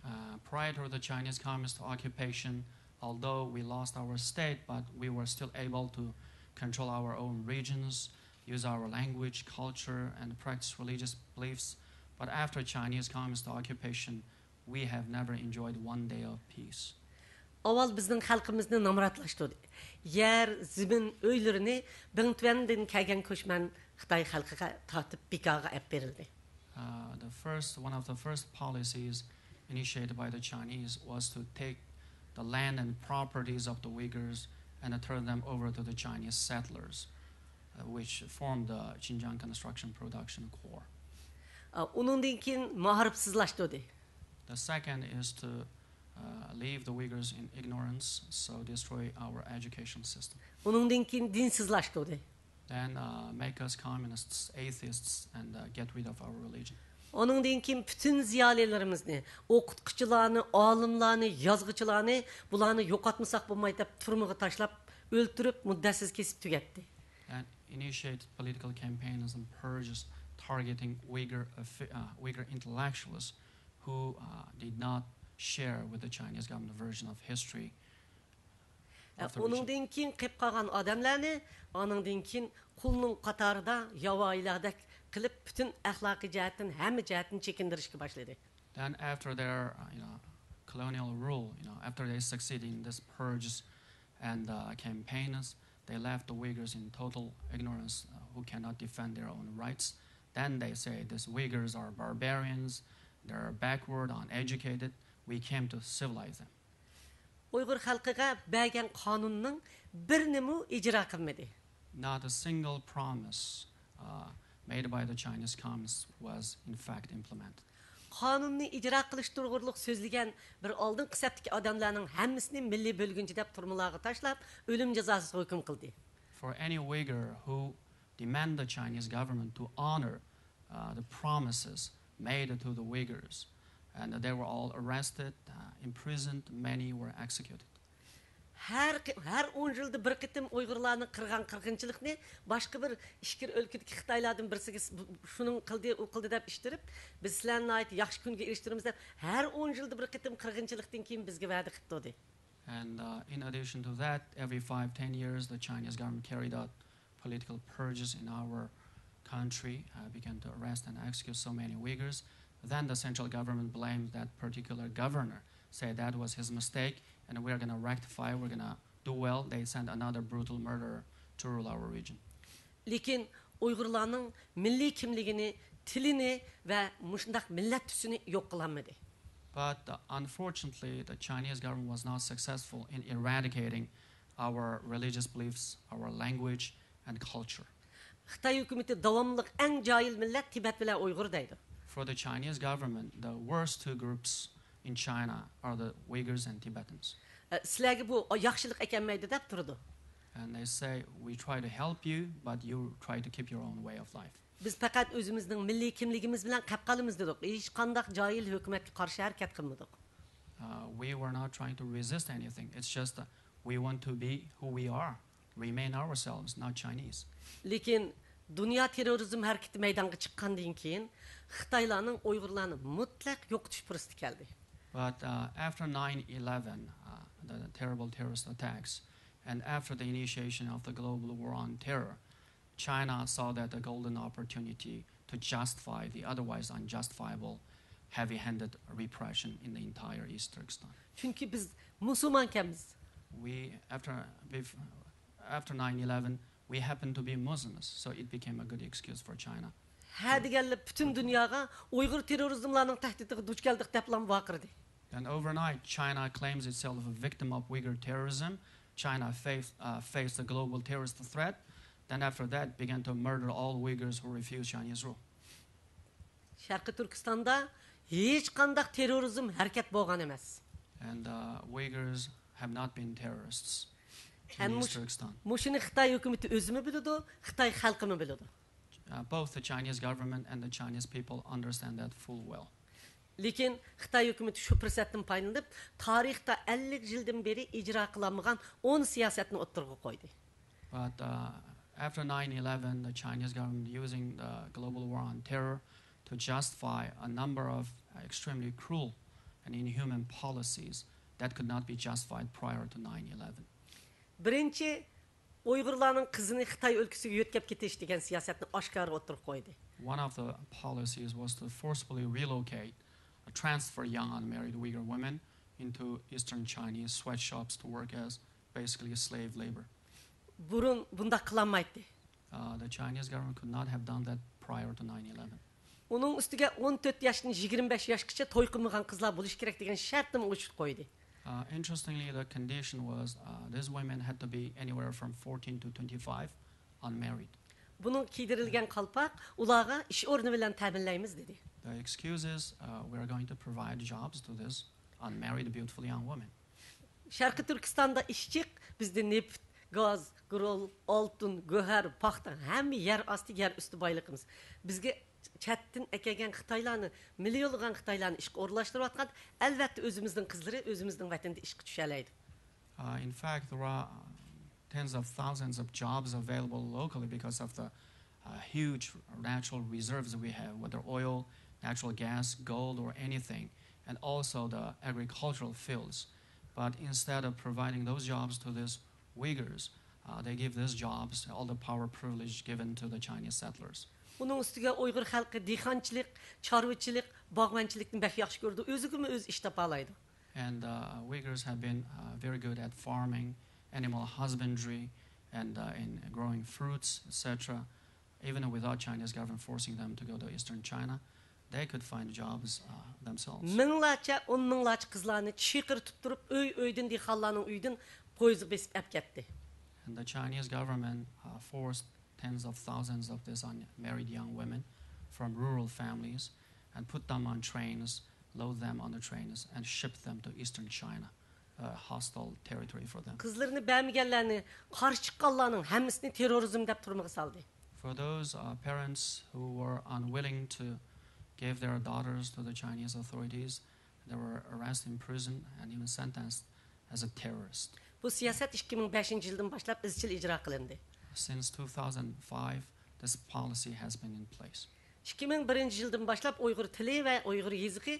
Uh, prior to the Chinese communist occupation, although we lost our state, but we were still able to control our own regions, use our language, culture, and practice religious beliefs. But after Chinese communist occupation, we have never enjoyed one day of peace. ئاۋۋال بىزنىڭ خەلقىمىزنى نامراتلاشتۇردى. يەر، زېمىن، ئۆيلىرىنى بىڭتۈەندىن كەلگەن كۆچمەن خىتاي خەلقىگە تارتىپ بىكارغا ئەپ بېرىلدى. Uh, the first, one of the first policies initiated by the Chinese was to take the land and properties of the Uyghurs and turn them over to the Chinese settlers, uh, which formed the Xinjiang Construction Production Corps. ئۇنىڭدىن كېيىن مائارىپسىزلاشتۇردى. The second is to uh, leave the Uyghurs in ignorance, so destroy our educational system. ئۇنىڭدىن كېيىن دىنسىزلاشتۇردى. Then uh, make us communists, atheists, and uh, get rid of our religion. ئۇنىڭدىن كېيىن پۈتۈن زىيالىيلىرىمىزنى، ئوقۇتقۇچىلارنى، ئالىملارنى، يازغۇچىلارنى، بۇلارنى يوقاتمىساق بولمايدۇ دەپ تۈرمىگە تاشلاپ، ئۆلتۈرۈپ، مۇددەتسىز كېسىپ تۈگەتتى. And initiated political campaigns and purges targeting Uyghur, uh, fi- uh, Uyghur intellectuals who uh, did not share with the Chinese government version of history. Of the regime. ئۇنىڭدىن كېيىن قېلىپ قالغان ئادەملەرنى ئانىڭدىن كېيىن قۇلنىڭ قاتارىدا ياۋايىلاردەك قىلىپ، پۈتۈن ئەخلاقىي جەھەتتىن، ھەممە جەھەتتىن چېكىندۈرۈشكە باشلىدى. Then, after their uh, you know, colonial rule, you know, after they succeed in this purges and uh, campaigns, they left the Uyghurs in total ignorance, uh, who cannot defend their own rights. Then they say these Uyghurs are barbarians, they're backward, uneducated. We came to civilize them. ئۇيغۇر خەلقىگە بەرگەن قانۇننىڭ بىرىنىمۇ ئىجرا قىلمىدى. Not a single promise uh, made by the Chinese communists was in fact implemented. قانۇننى ئىجرا قىلىش توغرۇلۇق سۆزلىگەن بىر ئالدىنقى سەپتىكى ئادەملەرنىڭ ھەممىسىنى مىللىي بۆلگۈنچى دەپ تۈرمىلارغا تاشلاپ، ئۆلۈم جازاسىغا ھۆكۈم قىلدى. For any Uyghur who demand the Chinese government to honor uh, the promises made to the Uyghurs, and they were all arrested, uh, imprisoned, many were executed. ھەر ھەر ئون يىلدا بىر قېتىم ئۇيغۇرلارنى قىرغان قىرغىنچىلىقنى باشقا بىر ئىچكىرى ئۆلكىدىكى خىتايلاردىن بىرسىگە شۇنىڭ قىلدى، ئۇ قىلدى دەپ ئىتتىرىپ، بىز سىلەرنى ناھايىتى ياخشى كۈنگە ئېرىشتۈرىمىز دەپ، ھەر ئون يىلدا بىر قېتىم قىرغىنچىلىقتىن كېيىن بىزگە ۋەدە قىلىپ تۇردى. And uh, in addition to that, every five, ten years, the Chinese government carried out political purges in our country, uh, began to arrest and execute so many Uyghurs. Then the central government blamed that particular governor, said that was his mistake, and we're going to rectify, we're going to do well. They sent another brutal murderer to rule our region. لېكىن ئۇيغۇرلارنىڭ مىللىي كىملىكىنى، تىلىنى ۋە مۇشۇنداق مىللەت تۈسىنى يوق قىلالمىدى. But uh, unfortunately, the Chinese government was not successful in eradicating our religious beliefs, our language, and culture. خىتاي ھۆكۈمىتى داۋاملىق ئەڭ جاھىل مىللەت تىبەت بىلەن ئۇيغۇر دەيدۇ. For the Chinese government, the worst two groups in China are the Uyghurs and Tibetans. ئە، سىلەرگە بۇ ياخشىلىق ئەكەلمەيدۇ دەپ تۇرىدۇ. And they say, we try to help you, but you try to keep your own way of life. بىز پەقەت ئۆزىمىزنىڭ مىللىي كىملىكىمىز بىلەن قېلىپ قالىمىز دېدۇق. ھېچقانداق جاھىل ھۆكۈمەتكە قارشى ھەرىكەت قىلمىدۇق. Uh, we were not trying to resist anything. It's just that we want to be who we are, remain ourselves, not Chinese. لېكىن دۇنيا تېررورىزم ھەرىكىتى مەيدانغا چىققاندىن كېيىن خىتايلارنىڭ ئۇيغۇرلارنى مۇتلەق يوقىتىش پۇرسىتى كەلدى. But uh, after nine eleven, uh, the terrible terrorist attacks, and after the initiation of the global war on terror, China saw that a golden opportunity to justify the otherwise unjustifiable heavy-handed repression in the entire East Turkestan. چۈنكى بىز مۇسۇلمانكەنمىز. We, after, bef- after nine eleven, we happened to be Muslims, so it became a good excuse for China. ھە دېگەنلا پۈتۈن دۇنياغا ئۇيغۇر تېررورىزملارنىڭ تەھدىتىگە دۇچ كەلدۇق دەپلا ۋارقىرىدى. And overnight, China claims itself a victim of Uyghur terrorism. China faced, uh, faced a global terrorist threat. Then after that, began to murder all Uyghurs who refuse Chinese rule. شەرقىي تۈركىستاندا ھېچقانداق تېررورىزم ھەرىكەت بولغان ئەمەس. And uh, Uyghurs have not been terrorists in ھەم East مۇش- Turkestan. مۇشۇنى خىتاي ھۆكۈمىتى ئۆزىمۇ بىلىدۇ، خىتاي خەلقىمۇ بىلىدۇ. Uh, both the Chinese government and the Chinese people understand that full well. لېكىن خىتاي ھۆكۈمىتى شۇ پۇرسەتتىن پايدىلىنىپ، تارىختا ئەللىك يىلدىن بېرى ئىجرا قىلالمىغان ئون سىياسەتنى ئوتتۇرىغا قويدى. But uh, after nine eleven, the Chinese government using the global war on terror to justify a number of extremely cruel and inhuman policies that could not be justified prior to nine eleven. بىرىنچى، ئۇيغۇرلارنىڭ قىزىنى خىتاي ئۆلكىسىگە يۆتكەپ كېتىش دېگەن سىياسەتنى ئاشكارا ئوتتۇرىغا قويدى. One of the policies was to forcibly relocate, uh, transfer young unmarried Uyghur women into eastern Chinese sweatshops to work as basically slave labor. بۇرۇن بۇنداق قىلالمايتتى. Uh, the Chinese government could not have done that prior to nine eleven. ئۇنىڭ ئۈستىگە ئون تۆت ياشتىن يىگىرمە بەش ياشقىچە توي قىلمىغان قىزلار بولۇشى كېرەك دېگەن شەرتنىمۇ قوشۇپ قويدى. Uh, interestingly, the condition was uh, these women had to be anywhere from fourteen to twenty-five, unmarried. بۇنىڭ كىيدۈرۈلگەن قالپاق ئۇلارغا ئىش ئورنى بىلەن تەمىنلەيمىز دېدى. The excuse is uh, we're going to provide jobs to these unmarried beautiful young women. شەرقىي تۈركىستاندا ئىش جىق، بىزدە نېفىت، گاز، گرول، ئالتۇن، گۆھەر، پاختا، ھەممە يەر ئاستى، يەر ئۈستى بايلىقىمىز. بىزگە چەتتىن ئەكەلگەن خىتايلارنى، مىليونلىغان خىتايلارنى ئىشقا ئورۇنلاشتۇرۇۋاتقان، ئەلۋەتتە ئۆزىمىزنىڭ قىزلىرى ئۆزىمىزنىڭ ۋەتىنىدە ئىشقا چۈشەلەيدۇ. Uh, in fact, there are uh, tens of thousands of jobs available locally because of the uh, huge natural reserves we have, whether oil, natural gas, gold, or anything, and also the agricultural fields. But instead of providing those jobs to these Uyghurs, uh, they give these jobs all the power privilege given to the Chinese settlers. ئۇنىڭ ئۈستىگە ئۇيغۇر خەلقى دېھقانچىلىق، چارۋىچىلىق، باغۋەنچىلىكنى بەك ياخشى كۆرىدۇ، ئۆزىگىمۇ ئۆزى ئىش تاپالايدۇ. And uh, Uyghurs have been uh, very good at farming, animal husbandry, and uh, in growing fruits, et cetera. Even without Chinese government forcing them to go to Eastern China, they could find jobs uh, themselves. مىڭلارچە، ئون مىڭلارچە قىزلارنى چېقىرتىپ تۇرۇپ، ئۆي ئۆيدىن، دېھقانلارنىڭ ئۆيىدىن پويىزغا بېسىپ ئەپ كەتتى. And the Chinese government uh, forced tens of thousands of these unmarried young women from rural families and put them on trains, load them on the trains, and ship them to Eastern China, a hostile territory for them. قىزلىرىنى بەرمىگەنلەرنى، قارشى چىققانلارنىڭ ھەممىسىنى تېررورىزم دەپ تۈرمىگە سالدى. For those uh, parents who were unwilling to give their daughters to the Chinese authorities, they were arrested, imprisoned, and even sentenced as a terrorist. بۇ سىياسەت ئىككى مىڭ بەشىنچى يىلدىن باشلاپ ئىزچىل ئىجرا قىلىندى. Since two thousand five, this policy has been in place. ئىككى مىڭ بىرىنچى يىلدىن باشلاپ ئۇيغۇر تىلى ۋە ئۇيغۇر يېزىقى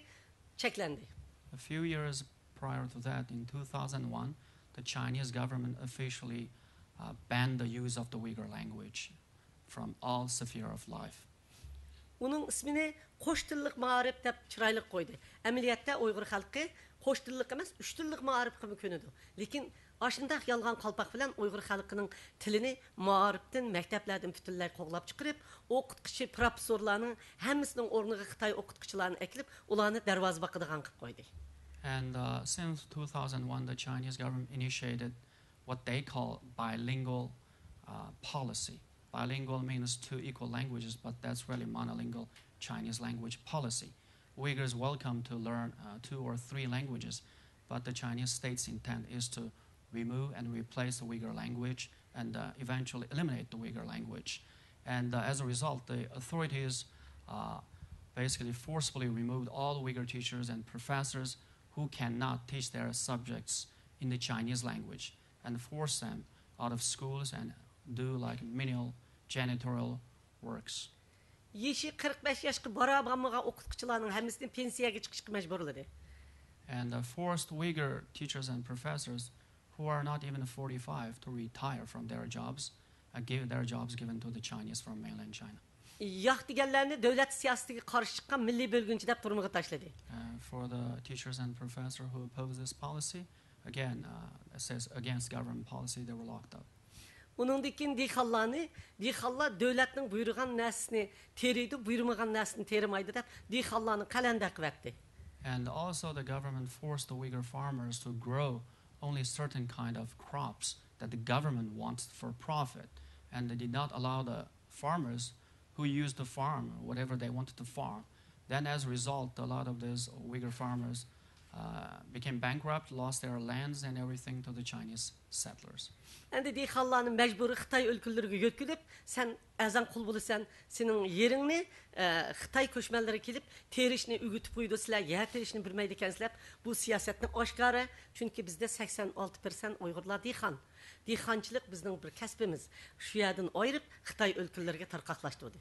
چەكلەندى. A few years prior to that, in two thousand one, the Chinese government officially uh, banned the use of the Uyghur language from all sphere of life. ئۇنىڭ ئىسمىنى قوش تىللىق مائارىپ دەپ چىرايلىق قويدى. ئەمەلىيەتتە ئۇيغۇر خەلقى قوش تىللىق ئەمەس، ئۈچ تىللىق مائارىپقىمۇ كۆنىدۇ. لېكىن ئاشۇنداق يالغان قالپاق بىلەن ئۇيغۇر خەلقىنىڭ تىلىنى مائارىپتىن، مەكتەپلەردىن پۈتۈنلەي قوغلاپ چىقىرىپ، ئوقۇتقۇچى، پروفېسسورلارنىڭ ھەممىسىنىڭ ئورنىغا خىتاي ئوقۇتقۇچىلارنى ئەكېلىپ، ئۇلارنى دەرۋازا باقىدىغان قىلىپ قويدى. And uh, since two thousand one, the Chinese government initiated what they call bilingual uh, policy. Bilingual means two equal languages, but that's really monolingual Chinese language policy. Uyghurs welcome to learn uh, two or three languages, but the Chinese state's intent is to remove and replace the Uyghur language and uh, eventually eliminate the Uyghur language. And uh, as a result, the authorities uh, basically forcibly removed all Uyghur teachers and professors who cannot teach their subjects in the Chinese language and force them out of schools and do like menial janitorial works. يېشى قىرىق بەش ياشقا بارا بارمىغان ئوقۇتقۇچىلارنىڭ ھەممىسىنى پېنسىيەگە چىقىشقا مەجبۇرلىدى. And uh, forced Uyghur teachers and professors who are not even forty-five to retire from their jobs and give their jobs given to the Chinese from mainland China. ياق دېگەنلەرنى دۆلەت سىياسىتىگە قارشى چىققان مىللىي بۆلگۈنچى دەپ تۈرمىگە تاشلىدى. Uh, for the teachers and professors who oppose this policy, again, uh, it says against government policy, they were locked up. ئۇنىڭدىن كېيىن دېھقانلارنى، دېھقانلار دۆلەتنىڭ بۇيرۇغان نەرسىسىنى تېرىيدۇ، بۇيرۇمىغان نەرسىنى تېرىمايدۇ دەپ، دېھقانلارنى قەلەندەر قىلىۋەتتى. And also, the government forced the Uyghur farmers to grow only certain kind of crops that the government wants for profit, and they did not allow the farmers who used to farm whatever they wanted to farm. Then, as a result, a lot of these Uyghur farmers uh, became bankrupt, lost their lands and everything to the Chinese settlers. ئەمدى دېھقانلارنى مەجبۇرىي خىتاي ئۆلكىلىرىگە يۆتكىلىپ، سەن ئەرزان قۇل بولىسەن، سېنىڭ يېرىڭنى ئە، خىتاي كۆچمەنلىرى كېلىپ تېرىشنى ئۆگىتىپ قويىدۇ، سىلەر يەر تېرىشنى بىلمەيدىكەنسىلەر، بۇ سىياسەتنى ئاشكارا، چۈنكى بىزدە سەكسەن ئالتە پىرسەنت ئۇيغۇرلار دېھقان. دېھقانچىلىق بىزنىڭ بىر كەسپىمىز. شۇ يەردىن ئايرىپ، خىتاي ئۆلكىلىرىگە تارقاقلاشتۇردى.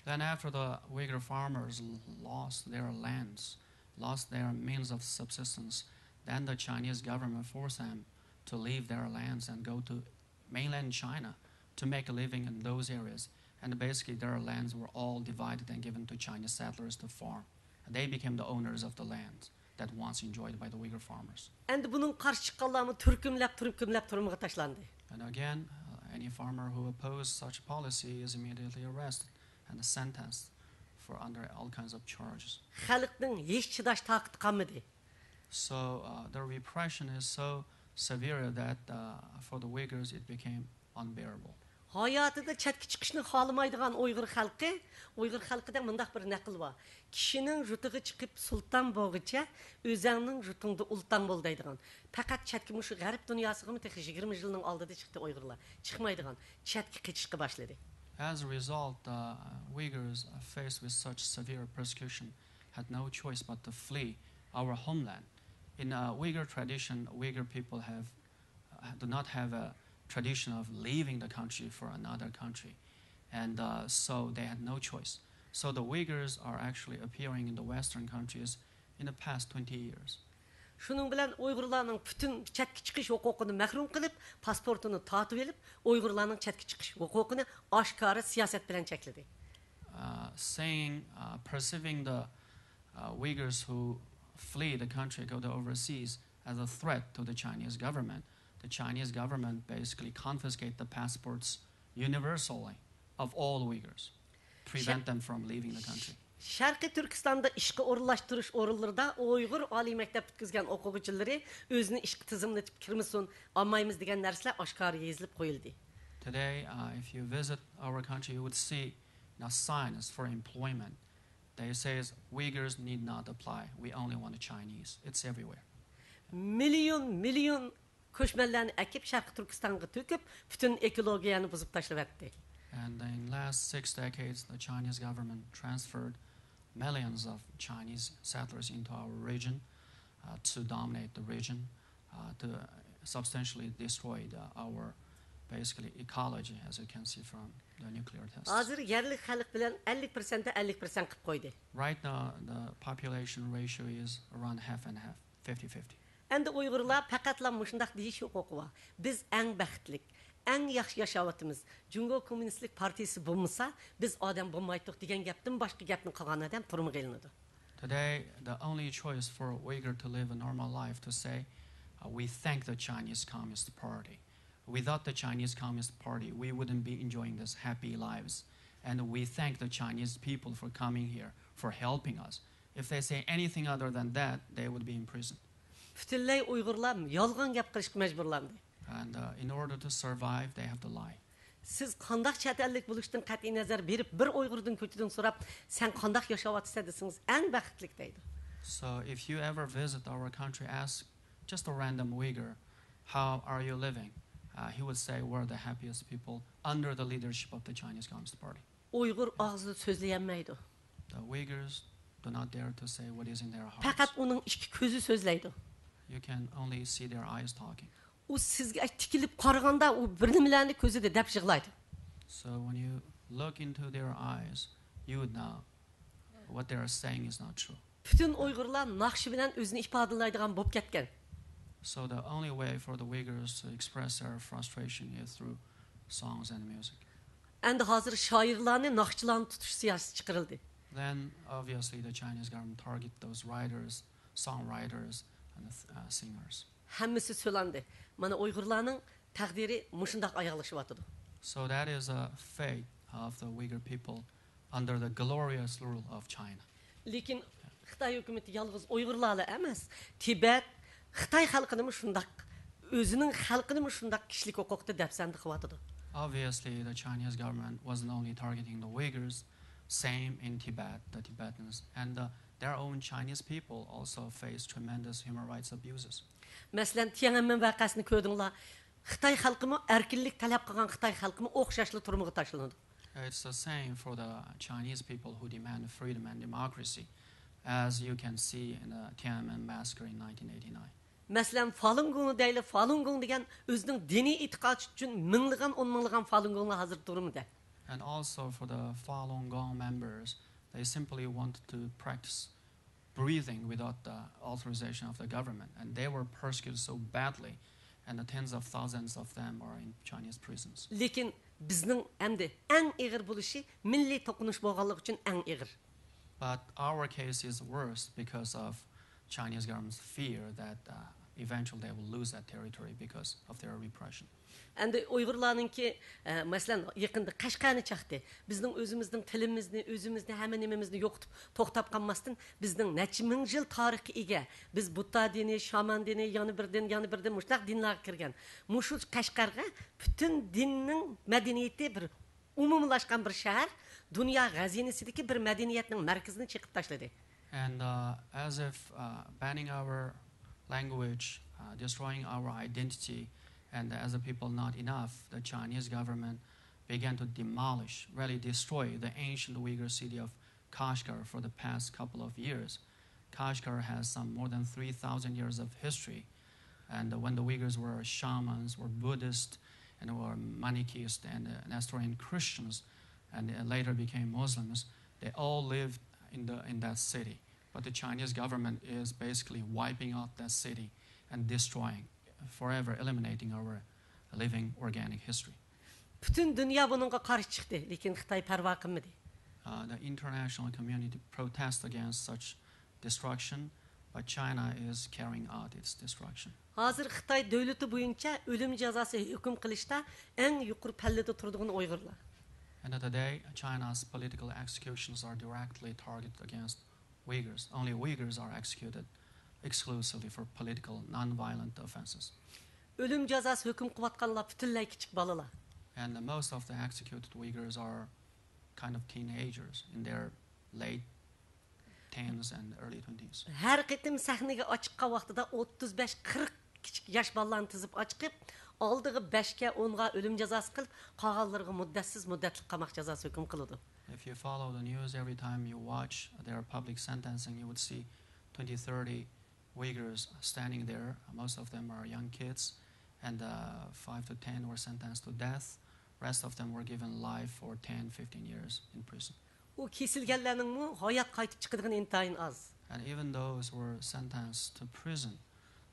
Then, after the Uyghur farmers lost their lands, lost their means of subsistence, then the Chinese government forced them to leave their lands and go to mainland China to make a living in those areas. And basically, their lands were all divided and given to Chinese settlers to farm. And they became the owners of the land that once enjoyed by the Uyghur farmers. ئەمدى بۇنىڭغا قارشى چىققانلارمۇ تۈركۈملەپ، تۈركۈملەپ تۈرمىگە تاشلاندى. And again, uh, any farmer who opposed such policy is immediately arrested and sentenced for under all kinds of charges. خەلقنىڭ ھېچ چىداش تاقىتى قالمىدى. So uh, the repression is so severe that uh, for the Uyghurs it became unbearable. ھاياتىدا چەتكە چىقىشنى خالىمايدىغان ئۇيغۇر خەلقى، ئۇيغۇر خەلقىدە مۇنداق بىر نەقىل بار: «كىشىنىڭ يۇتىغا چىقىپ سۇلتان بولغۇچە، ئۆزەڭنىڭ يۇتۇڭدا ئۇلتان بول» دەيدىغان. پەقەت چەتكە، مۇشۇ غەرب دۇنياسىغىمۇ تېخى يىگىرمە يىلنىڭ ئالدىدا چىقتى ئۇيغۇرلار؟ چىقمايدىغان، چەتكە قېچىشقا باشلىدى. As a result, the Uyghurs are faced with such severe persecution, had no choice but to flee our homeland. In a Uyghur tradition, Uyghur people have, do not have a tradition of leaving the country for another country. And uh, so they had no choice. So the Uyghurs are actually appearing in the Western countries in the past twenty years. شۇنىڭ بىلەن ئۇيغۇرلارنىڭ پۈتۈن چەتكە چىقىش ھوقۇقىنى مەھرۇم قىلىپ، پاسپورتىنى تارتىۋېلىپ، ئۇيغۇرلارنىڭ چەتكە چىقىش ھوقۇقىنى ئاشكارا سىياسەت بىلەن چەكلىدى. Uh, saying, uh, perceiving the uh, Uyghurs who flee the country, go to overseas, as a threat to the Chinese government. The Chinese government basically confiscate the passports universally of all Uyghurs, prevent them from leaving the country. شەرقىي تۈركىستاندا ئىشقا ئورۇنلاشتۇرۇش ئورۇنلىرىدا ئۇيغۇر ئالىي مەكتەپ پۈتكۈزگەن ئوقۇغۇچىلىرى ئۆزىنى ئىشقا تىزىملىتىپ كىرمىسۇن، ئالمايمىز دېگەن نەرسىلەر ئاشكارا يېزىلىپ قويۇلدى. Today, uh, if you visit our country, you would see now signs for employment. They says Uyghurs need not apply. We only want a Chinese. It's everywhere. مىليون مىليون كۆچمەنلەرنى ئەكىپ شەرقىي تۈركىستانغا تۆكۈپ، پۈتۈن ئېكولوگىيەنى بۇزۇپ تاشلىۋەتتى. And in last six decades, the Chinese government transferred millions of Chinese settlers into our region uh, to dominate the region, uh, to substantially destroy the, our basically ecology, as you can see from the nuclear tests. ھازىر يەرلىك خەلق بىلەن ئەللىك پىرسەنتتە ئەللىك پىرسەنت قىلىپ قويدى. Right now, the population ratio is around half and half, fifty fifty. ئەمدى ئۇيغۇرلار پەقەتلا مۇشۇنداق دېيىش ھوقۇقى بار: «بىز ئەڭ بەختلىك، ئەڭ ياخشى ياشاۋاتىمىز. جۇڭگو كوممۇنىستلىك پارتىيىسى بولمىسا، بىز ئادەم بولمايتتۇق» دېگەن گەپتىن باشقا گەپنى قىلغان ئادەم تۈرمىگە ئېلىنىدۇ. Today, the only choice for a Uyghur to live a normal life to say, uh, "We thank the Chinese Communist Party. Without the Chinese Communist Party, we wouldn't be enjoying these happy lives. And we thank the Chinese people for coming here, for helping us." If they say anything other than that, they would be imprisoned. پۈتۈنلەي ئۇيغۇرلار يالغان گەپ قىلىشقا مەجبۇرلاندى. And uh, in order to survive, they have to lie. سىز قانداق چەت ئەللىك بولۇشتىن قەتئىينەزەر، بېرىپ بىر ئۇيغۇردىن كوچىدىن سوراپ، «سەن قانداق ياشاۋاتىسەن؟» دېسىڭىز، ئەڭ بەختلىك دەيدۇ. So if you ever visit our country, ask just a random Uyghur, "How are you living?" Uh, he would say, "We're the happiest people under the leadership of the Chinese Communist Party." ئۇيغۇر ئاغزىدا سۆزلىيەلمەيدۇ. The Uyghurs do not dare to say what is in their hearts. پەقەت ئۇنىڭ ئىككى كۆزى سۆزلەيدۇ. You can only see their eyes talking. ئۇ سىزگە تىكىلىپ قارىغاندا، ئۇ بىر نېمىلەرنى كۆزىدە دەپ يىغلايدۇ. So when you look into their eyes, you would know what they are saying is not true. پۈتۈن ئۇيغۇرلار ناخشا بىلەن ئۆزىنى ئىپادىلەيدىغان بولۇپ كەتكەن. So the only way for the Uyghurs to express their frustration is through songs and music. ئەمدى ھازىر شائىرلارنى، ناخشىچىلارنى تۇتۇش سىياسىتى چىقىرىلدى. Then obviously the Chinese government target those writers, songwriters, and the uh, singers. ھەممىسى سولاندى. مانا ئۇيغۇرلارنىڭ تەقدىرى مۇشۇنداق ئاياغلىشىۋاتىدۇ. So that is a fate of the Uyghur people under the glorious rule of China. لېكىن خىتاي ھۆكۈمىتى يالغۇز ئۇيغۇرلارلا ئەمەس، تىبەت، خىتاي خەلقىنىمۇ شۇنداق، ئۆزىنىڭ خەلقىنىمۇ شۇنداق كىشىلىك ھوقۇقتا دەپسەندە قىلىۋاتىدۇ. Obviously, the Chinese government wasn't only targeting the Uyghurs, same in Tibet, the Tibetans, and uh, their own Chinese people also face tremendous human rights abuses. مەسىلەن، تيەنئەنمېن ۋەقەسىنى كۆردۈڭلار. خىتاي خەلقىمۇ، ئەركىنلىك تەلەپ قىلغان خىتاي خەلقىمۇ ئوخشاشلا تۈرمىگە تاشلىنىدۇ. It's the same for the Chinese people who demand freedom and democracy, as you can see in the Tiananmen massacre in nineteen eighty-nine. مەسىلەن، فالۇنگوڭ دەيلى، فالۇنگوڭ دېگەن ئۆزىنىڭ دىنىي ئېتىقادى ئۈچۈن مىڭلىغان، ئون مىڭلىغان فالۇنگوڭلار ھازىر تۈرمىدە. And also for the Falun Gong members, they simply wanted to practice breathing without the authorization of the government, and they were persecuted so badly, and the tens of thousands of them are in Chinese prisons. لېكىن بىزنىڭ ئەمدى ئەڭ ئېغىر بولۇشى مىللىي توقۇنۇش بولغانلىقى ئۈچۈن ئەڭ ئېغىر. But our case is worse because of Chinese government's fear that uh, eventually they will lose that territory because of their repression. ئەمدى ئۇيغۇرلارنىڭكى، ئە، مەسىلەن، يېقىندا قەشقەرنى چاقتى. بىزنىڭ ئۆزىمىزنىڭ تىلىمىزنى، ئۆزىمىزنى، ھەممە نېمىمىزنى يوقىتىپ توختاپ قالماستىن، بىزنىڭ نەچچە مىڭ يىل تارىخقا ئىگە، بىز بۇددا دىنى، شامان دىنى، يەنە بىر دىن، يەنە بىر دىن، مۇشۇنداق دىنلارغا كىرگەن. مۇشۇ قەشقەرگە پۈتۈن دىننىڭ مەدەنىيىتى بىر ئومۇملاشقان بىر شەھەر، دۇنيا غەزىنىسىدىكى بىر مەدەنىيەتنىڭ مەركىزىنى چېقىپ تاشلىدى. And uh, as if uh, banning our language, uh, destroying our identity, and as a people not enough, the Chinese government began to demolish, really destroy the ancient Uyghur city of Kashgar for the past couple of years. Kashgar has some more than three thousand years of history. And when the Uyghurs were shamans, were Buddhists, and were Manichaeist and uh, Nestorian Christians, and uh, later became Muslims, they all lived in, the, in that city. But the Chinese government is basically wiping out that city and destroying, forever eliminating our living organic history. پۈتۈن دۇنيا بۇنىڭغا قارشى چىقتى، لېكىن خىتاي پەرۋا قىلمىدى. Uh, the international community protests against such destruction, but China is carrying out its destruction. ھازىر خىتاي دۆلىتى بويىچە ئۆلۈم جازاسى ھۆكۈم قىلىشتا ئەڭ يۇقىرى پەللىدە تۇرىدىغىنى ئۇيغۇرلار. And today, China's political executions are directly targeted against Uyghurs. Only Uyghurs are executed exclusively for political non-violent offenses. ئۆلۈم جازاسى ھۆكۈم قىلىۋاتقانلار پۈتۈنلەي كىچىك بالىلار. And most of the executed Uyghurs are kind of teenagers in their late teens and early twenties. ھەر قېتىم سەھنىگە ئاچىققان ۋاقتىدا ئوتتۇز بەش قىرىق كىچىك ياش بالىلارنى تىزىپ ئاچىقىپ، ئالدىغا بەشكە ئونغا ئۆلۈم جازاسى قىلىپ، قالغانلىرىغا مۇددەتسىز مۇددەتلىك قاماق جازاسى ھۆكۈم قىلىدۇ. If you follow the news, every time you watch their public sentencing, you would see twenty, thirty Uyghurs standing there. Most of them are young kids, and uh, five to ten were sentenced to death. Rest of them were given life or ten, fifteen years in prison. ئۇ كېسىلگەنلەرنىڭمۇ ھايات قايتىپ چىقىدىغىنى ئىنتايىن ئاز. And even those who were sentenced to prison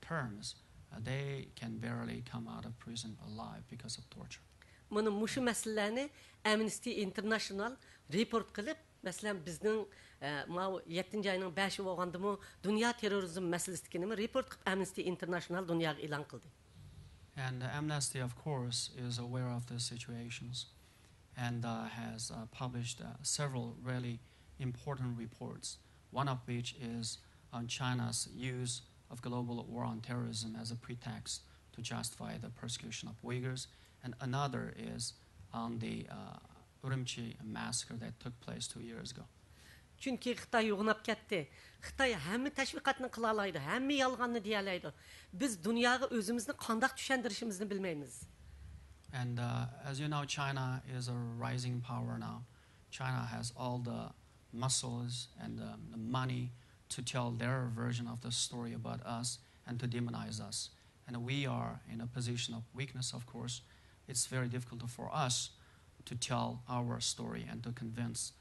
terms, uh, they can barely come out of prison alive because of torture. مانا مۇشۇ مەسىلىلەرنى ئەمنىستى ئىنتېرناشنال رېپورت قىلىپ، مەسىلەن، بىزنىڭ، ئە، ماۋۇ يەتتىنچى ئاينىڭ بەشى بولغاندىمۇ دۇنيا تېررورىزم مەسىلىسىدىكىنىمۇ رېپورت قىلىپ ئەمنىستى ئىنتېرناشنال دۇنياغا ئېلان قىلدى. And uh, Amnesty, of course, is aware of the situations and uh, has uh, published uh, several really important reports, one of which is on China's use of global war on terrorism as a pretext to justify the persecution of Uyghurs, and another is on the uh, Urumqi massacre that took place two years ago. چۈنكى خىتاي يوغىناپ كەتتى. خىتاي ھەممە تەشۋىقاتنى قىلالايدۇ، ھەممە يالغاننى دېيەلەيدۇ. بىز دۇنياغا ئۆزىمىزنى قانداق چۈشەندۈرۈشىمىزنى بىلمەيمىز. And uh, as you know, China is a rising power now. China has all the muscles and the, the money to tell their version of the story about us and to demonize us. And we are in a position of weakness, of course. It's very difficult for us to tell our story and to convince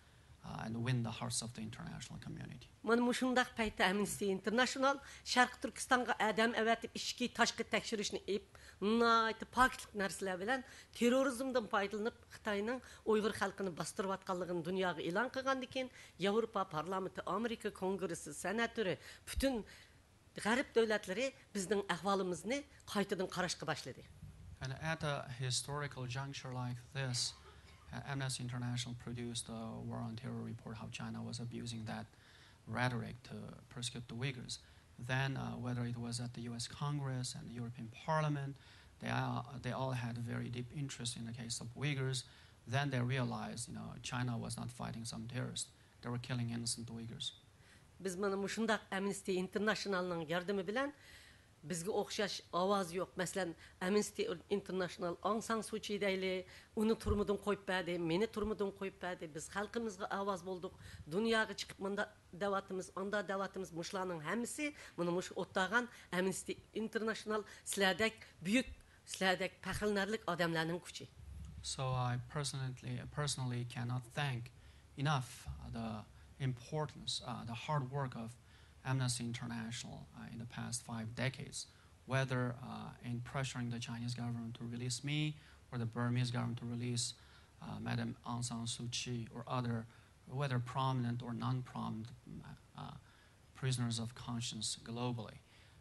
uh, and win the hearts of the international community. مانا مۇشۇنداق پەيتتە ئەمنىستى ئىنتېرناشنال شەرقىي تۈركىستانغا ئادەم ئەۋەتىپ ئىچكى تاشقى تەكشۈرۈشنى ئېلىپ، ناھايىتى پاكىتلىق نەرسىلەر بىلەن تېررورىزمدىن پايدىلىنىپ خىتاينىڭ ئۇيغۇر خەلقىنى باستۇرۇۋاتقانلىقىنى دۇنياغا ئېلان قىلغاندىن كېيىن، ياۋروپا پارلامېنتى، ئامېرىكا كونگرېسسى، سېناتورى، پۈتۈن غەرب دۆلەتلىرى بىزنىڭ ئەھۋالىمىزنى قايتىدىن قاراشقا باشلىدى. And at a historical juncture like this, uh, Amnesty International produced a War on Terror report, how China was abusing that rhetoric to persecute the Uyghurs. Then, uh, whether it was at the U S Congress and the European Parliament, they all, they all had a very deep interest in the case of Uyghurs. Then they realized, you know, China was not fighting some terrorists. They were killing innocent Uyghurs. بىز مانا مۇشۇنداق ئەمنىستى ئىنتېرناشنالنىڭ ياردىمى بىلەن بىزگە ئوخشاش ئاۋازى يوق، مەسىلەن، ئەمنىستى ئىنتېرناشنال، ئاڭ سان سۇچى دەيلى، ئۇنى تۈرمىدىن قويۇپ بەردى، مېنى تۈرمىدىن قويۇپ بەردى. بىز خەلقىمىزغا ئاۋاز بولدۇق، دۇنياغا چىقىپ مۇنداق دەۋاتىمىز، ئاندا دەۋاتىمىز. مۇشۇلارنىڭ ھەممىسى مانا مۇشۇ ئولتۇرغان ئەمنىستى ئىنتېرناشنال، سىلەردەك بۈيۈك، سىلەردەك پەخىرلىنەرلىك ئادەملەرنىڭ كۈچى. So I personally, personally cannot thank enough the importance, uh, the hard work of Amnesty International uh, in the past five decades, whether uh, in pressuring the Chinese government to release me or the Burmese government to release uh, Madam Aung San Suu Kyi or other, whether prominent or non-prominent uh, prisoners of conscience globally.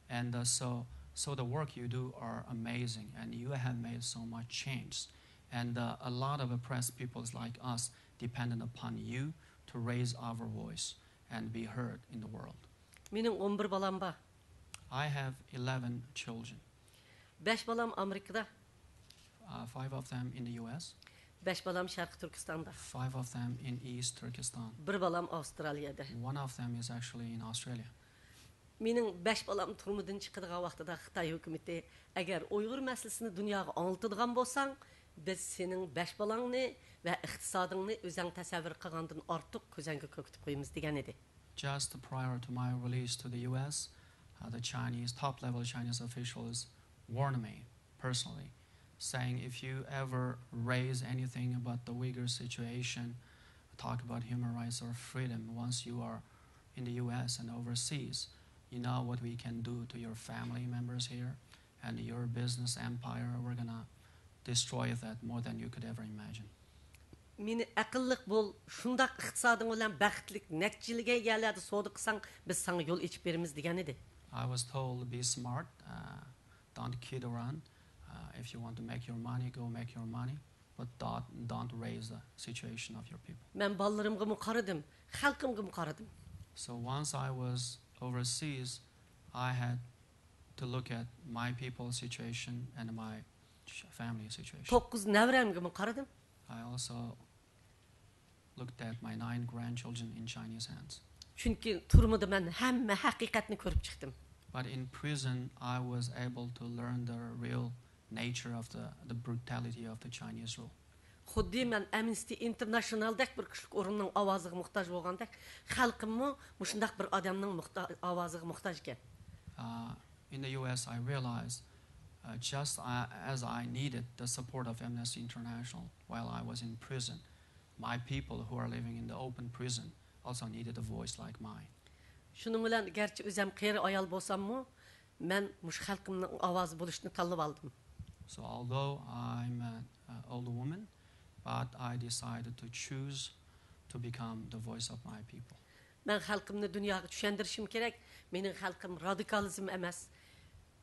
And uh, so So the work you do are amazing, and you have made so much change. And uh, a lot of oppressed peoples like us dependent upon you to raise our voice and be heard in the world. مېنىڭ ئون بىر بالام بار. I have eleven children. بەش بالام ئامېرىكىدا. Uh, five of them in the U S, بەش بالام شەرقىي تۈركىستاندا. Five of them in East Turkestan. بىر بالام ئاۋسترالىيەدە. One of them is actually in Australia. مېنىڭ بەش بالام تۈرمىدىن چىقىدىغان ۋاقتىدا خىتاي ھۆكۈمىتى، ئەگەر ئۇيغۇر مەسىلىسىنى دۇنياغا ئاڭلىتىدىغان بولساڭ، بىز سېنىڭ بەش بالاڭنى ۋە ئىقتىسادىڭنى ئۆزەڭ تەسەۋۋۇر قىلغاندىن ئارتۇق كۆزەڭگە كۆركىتىپ قويىمىز، دېگەن ئىدى. Just prior to my release to the U S, uh, the Chinese top level Chinese officials warned me personally, saying, "If you ever raise anything about the Uyghur situation, talk about human rights or freedom, once you are in the U S and overseas, you know what we can do to your family members here and your business empire. We're gonna destroy that more than you could ever imagine." مېنى ئەقىللىق بول، شۇنداق ئىقتىسادىڭ بىلەن بەختلىك نەچچە يىلگە يەرلەردە سودا قىلساڭ، بىز ساڭا يول ئېچىپ بېرىمىز، دېگەن ئىدى. I was told, "Be smart, uh, don't kid around. Uh, if you want to make your money, go make your money, but don't, don't raise the situation of your people." مەن بالىلىرىمغىمۇ قارىدىم، خەلقىمگىمۇ قارىدىم. So once I was overseas, I had to look at my people's situation and my ch- family situation. توققۇز نەۋرەمگىمۇ قارىدىم. I also looked at my nine grandchildren in Chinese hands. چۈنكى تۈرمىدە مەن ھەممە ھەقىقەتنى كۆرۈپ چىقتىم. But in prison, I was able to learn the real nature of the, the brutality of the Chinese rule. خۇددى مەن ئەمنىستى ئىنتېرناشنالدەك بىر كۈچلۈك ئورۇننىڭ ئاۋازىغا موھتاج بولغاندەك، خەلقىممۇ مۇشۇنداق بىر ئادەمنىڭ موھتا- ئاۋازىغا موھتاج ئىكەن. Uh, in the U S, I realized uh, just uh, as I needed the support of Amnesty International while I was in prison, my people who are living in the open prison also needed a voice like mine. شۇنىڭ بىلەن گەرچە ئۆزەم قېرى ئايال بولساممۇ، مەن مۇشۇ خەلقىمنىڭ ئاۋازى بولۇشنى تاللىۋالدىم. So although I'm an uh, old woman, but I decided to choose to become the voice of my people. مەن خەلقىمنى دۇنياغا چۈشەندۈرۈشۈم كېرەك. مېنىڭ خەلقىم رادىكالىزم ئەمەس،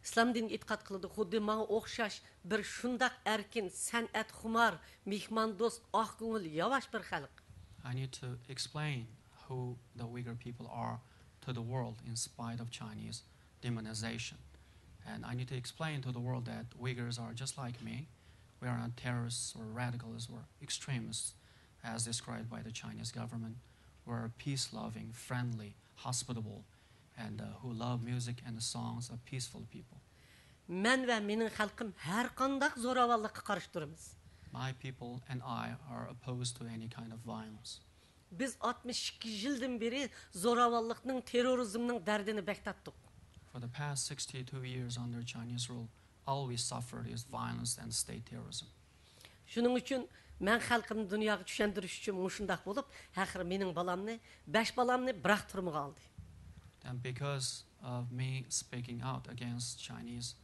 ئىسلام دىنىگە ئېتىقاد قىلىدۇ. خۇددى ماڭا ئوخشاش بىر شۇنداق ئەركىن، سەنئەتخۇمار، مېھماندوست، ئاق كۆڭۈل، ياۋاش بىر خەلق. I need to explain who the Uyghur people are to the world in spite of Chinese demonization. And I need to explain to the world that Uyghurs are just like me. We are not terrorists or radicals or extremists as described by the Chinese government. We're peace loving, friendly, hospitable, and uh, who love music and the songs of peaceful people. مەن ۋە مېنىڭ خەلقىم ھەر قانداق زوراۋانلىققا قارشى تۇرىمىز. My people and I are opposed to any kind of violence. بىز ئاتمىش ئىككى يىلدىن بېرى زوراۋانلىقنىڭ، تېررورىزمنىڭ دەردىنى بەك تارتتۇق. For the past sixty-two years under Chinese rule, all we suffered is violence and state terrorism. شۇنىڭ ئۈچۈن مەن خەلقىمنى دۇنياغا چۈشەندۈرۈش ئۈچۈن مۇشۇنداق بولۇپ، ئاخىرى مېنىڭ بالامنى، بەش بالامنى بىراق تۈرمىگە ئالدى. And because of me speaking out against Chinese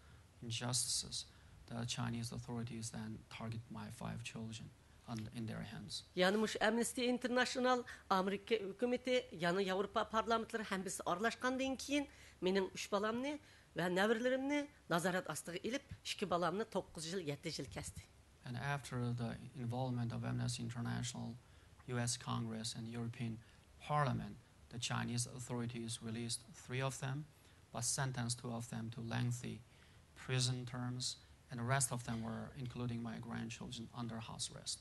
injustices, the Chinese authorities then target my five children on, in their hands. يەنى مۇشۇ ئەمنىستى ئىنتېرناشنال، ئامېرىكا ھۆكۈمىتى، يەنە ياۋروپا پارلامېنتلىرى ھەممىسى ئارىلاشقاندىن كېيىن، مېنىڭ ئۈچ بالامنى ۋە نەۋرىلىرىمنى نازارەت ئاستىغا ئېلىپ، ئىككى بالامنى توققۇز يىل، يەتتە يىل كەستى. And after the involvement of Amnesty International, U S Congress, and European Parliament, the Chinese authorities released three of them, but sentenced two of them to lengthy prison terms, and the rest of them were, including my grandchildren, under house arrest.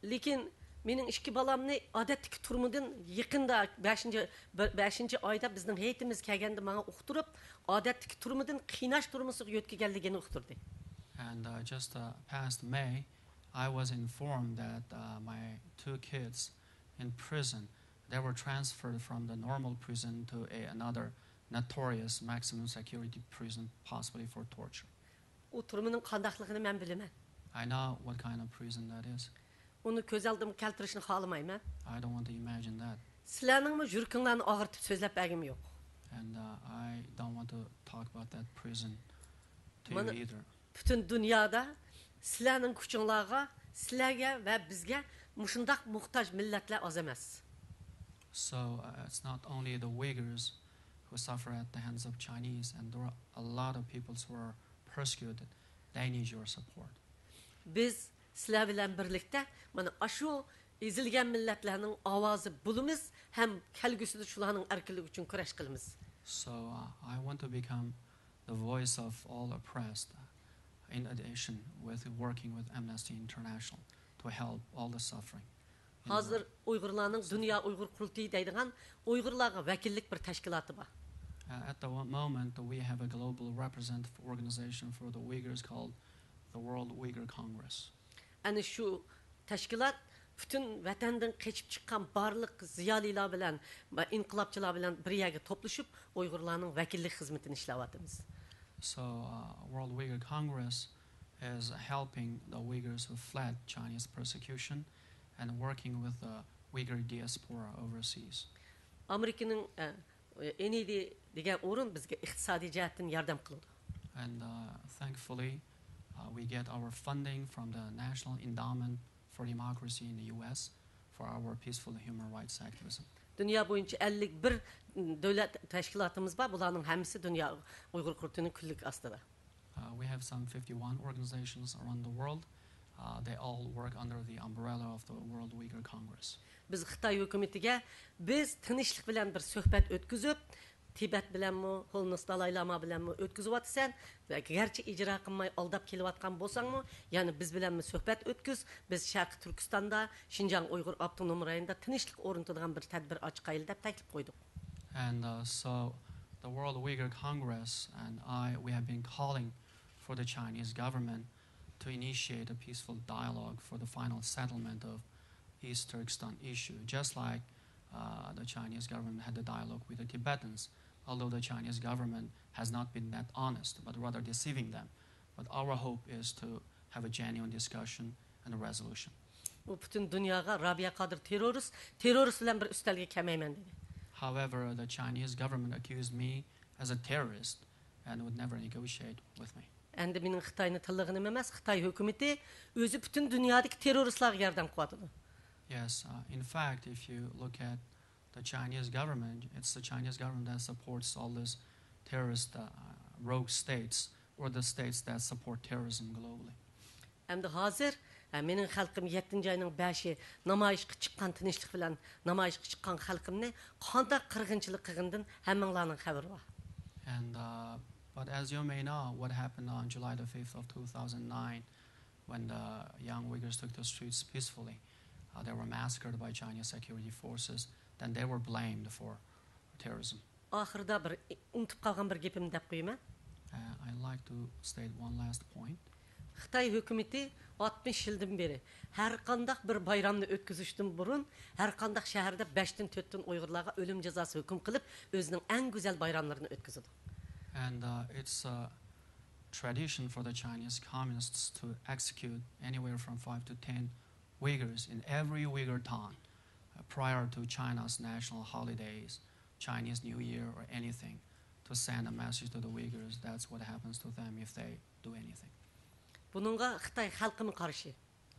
لېكىن مېنىڭ ئىككى بالامنى ئادەتتىكى تۈرمىدىن يېقىندا، بەشىنچى، بەشىنچى ئايدا بىزنىڭ ھەيئىتىمىز كەلگەندە ماڭا ئۇقتۇرۇپ، ئادەتتىكى تۈرمىدىن قىيناش تۈرمىسىگە يۆتكىگەنلىكىنى ئۇقتۇردى. And uh, just uh, past May, I was informed that uh, my two kids in prison, they were transferred from the normal prison to a, another notorious maximum security prison, possibly for torture. ئۇ تۈرمىنىڭ قانداقلىقىنى مەن بىلىمەن. I know what kind of prison that is. ئۇنى كۆز ئالدىمغا كەلتۈرۈشنى خالىمايمەن. I don't want to imagine that. سىلەرنىڭمۇ يۈرىكىڭلارنى ئاغرىتىپ سۆزلەپ بەرگۈم يوق. And uh, I don't want to talk about that prison to Mana- you either. پۈتۈن دۇنيادا سىلەرنىڭ كۈچۈڭلارغا، سىلەرگە ۋە بىزگە مۇشۇنداق موھتاج مىللەتلەر ئاز ئەمەس. So uh, it's not only the Uyghurs suffer at the hands of Chinese, and there are a lot of peoples who are persecuted. They need your support. بىز سىلەر بىلەن بىرلىكتە مانا ئاشۇ ئېزىلگەن مىللەتلەرنىڭ ئاۋازى بولىمىز ھەم كەلگۈسىدە شۇلارنىڭ ئەركىنلىكى ئۈچۈن كۈرەش قىلىمىز. So uh, I want to become the voice of all oppressed, uh, in addition with working with Amnesty International to help all the suffering. ھازىر ئۇيغۇرلارنىڭ دۇنيا ئۇيغۇر قۇرۇلتىيى دەيدىغان ئۇيغۇرلارغا ۋەكىللىك بىر تەشكىلاتى بار. Uh, at the moment, we have a global representative organization for the Uyghurs called the World Uyghur Congress. ئەنە شۇ تەشكىلات پۈتۈن ۋەتەندىن قېچىپ چىققان بارلىق زىيالىيلار بىلەن ۋە ئىنقىلابچىلار بىلەن بىر يەرگە توپلىشىپ، ئۇيغۇرلارنىڭ ۋەكىللىك خىزمىتىنى ئىشلەۋاتىمىز. So, uh, World Uyghur Congress is helping the Uyghurs who fled Chinese persecution and working with the Uyghur diaspora overseas. ئامېرىكىنىڭ، ئە، ئېنىدى دېگەن ئورۇن بىزگە ئىقتىسادىي جەھەتتىن ياردەم قىلىدۇ. And uh, thankfully, uh, we get our funding from the National Endowment for Democracy in the U S for our peaceful human rights activism. دۇنيا بويىچە ئەللىك بىر دۆلەت تەشكىلاتىمىز بار. بۇلارنىڭ ھەممىسى دۇنيا ئۇيغۇر قۇرۇلتىيىنىڭ كۈنلۈك ئاستىدا. Uh, we have some fifty-one organizations around the world. Uh, they all work under the umbrella of the World Uyghur Congress. بىز خىتاي ھۆكۈمىتىگە بىز تىنچلىق بىلەن بىر سۆھبەت ئۆتكۈزۈپ، تىبەت بىلەنمۇ، ھولمىس دالاي لاما بىلەنمۇ ئۆتكۈزۈۋاتىسەن. گەرچە ئىجرا قىلماي ئالداپ كېلىۋاتقان بولساڭمۇ، يەنى بىز بىلەنمۇ سۆھبەت ئۆتكۈز. بىز شەرقىي تۈركىستاندا، شىنجاڭ ئۇيغۇر ئاپتونوم رايونىدا تىنچلىق ئورنىتىدىغان بىر تەدبىر ئاچقايلى دەپ تەكلىپ قويدۇق. And uh, so the World Uyghur Congress and I, we have been calling for the Chinese government to initiate a peaceful dialogue for the final settlement of East Turkestan issue, just like uh, the Chinese government had the dialogue with the Tibetans, although the Chinese government has not been that honest, but rather deceiving them. But our hope is to have a genuine discussion and a resolution. ئۇ پۈتۈن دۇنياغا رابىيە قادىر تېررورىست، تېررورىست بىلەن بىر ئۈستەلگە كەلمەيمەن دېدى. However, the Chinese government accused me as a terrorist and would never negotiate with me. ئەمدى مېنىڭ خىتاينى تىللىغىنىم ئەمەس، خىتاي ھۆكۈمىتى ئۆزى پۈتۈن دۇنيادىكى تېررورىستلارغا ياردەم قىلىۋاتىدۇ. Yes, uh, in fact, if you look at the Chinese government, it's the Chinese government that supports all these terrorist uh, rogue states or the states that support terrorism globally. ئەمدى ھازىر، ھە، مېنىڭ خەلقىم يەتتىنچى ئاينىڭ بەشى نامايىشقا چىققان، تىنچلىق بىلەن نامايىشقا چىققان خەلقىمنى قانداق قىرغىنچىلىق قىلغىنىدىن ھەممىڭلارنىڭ خەۋىرى بار. And uh, but as you may know, what happened on July the fifth of two thousand nine, when the young Uyghurs took the streets peacefully, uh, they were massacred by Chinese security forces. Then they were blamed for terrorism. ئاخىرىدا بىر ئۇنتۇپ قالغان بىر گېپىمنى دەپ قويىمەن. Uh, I'd like to state one last point. خىتاي ھۆكۈمىتى ئاتمىش يىلدىن بېرى ھەر قانداق بىر بايرامنى ئۆتكۈزۈشتىن بۇرۇن ھەر قانداق شەھەردە بەشتىن تۆتتىن ئۇيغۇرلارغا ئۆلۈم جازاسى ھۆكۈم قىلىپ، ئۆزىنىڭ ئەڭ گۈزەل بايراملىرىنى ئۆتكۈزىدۇ. And uh, it's a tradition for the Chinese communists to execute anywhere from five to ten Uyghurs in every Uyghur town uh, prior to China's national holidays, Chinese New Year or anything, to send a message to the Uyghurs. That's what happens to them if they do anything. بۇنىڭغا خىتاي خەلقىمۇ قارشى.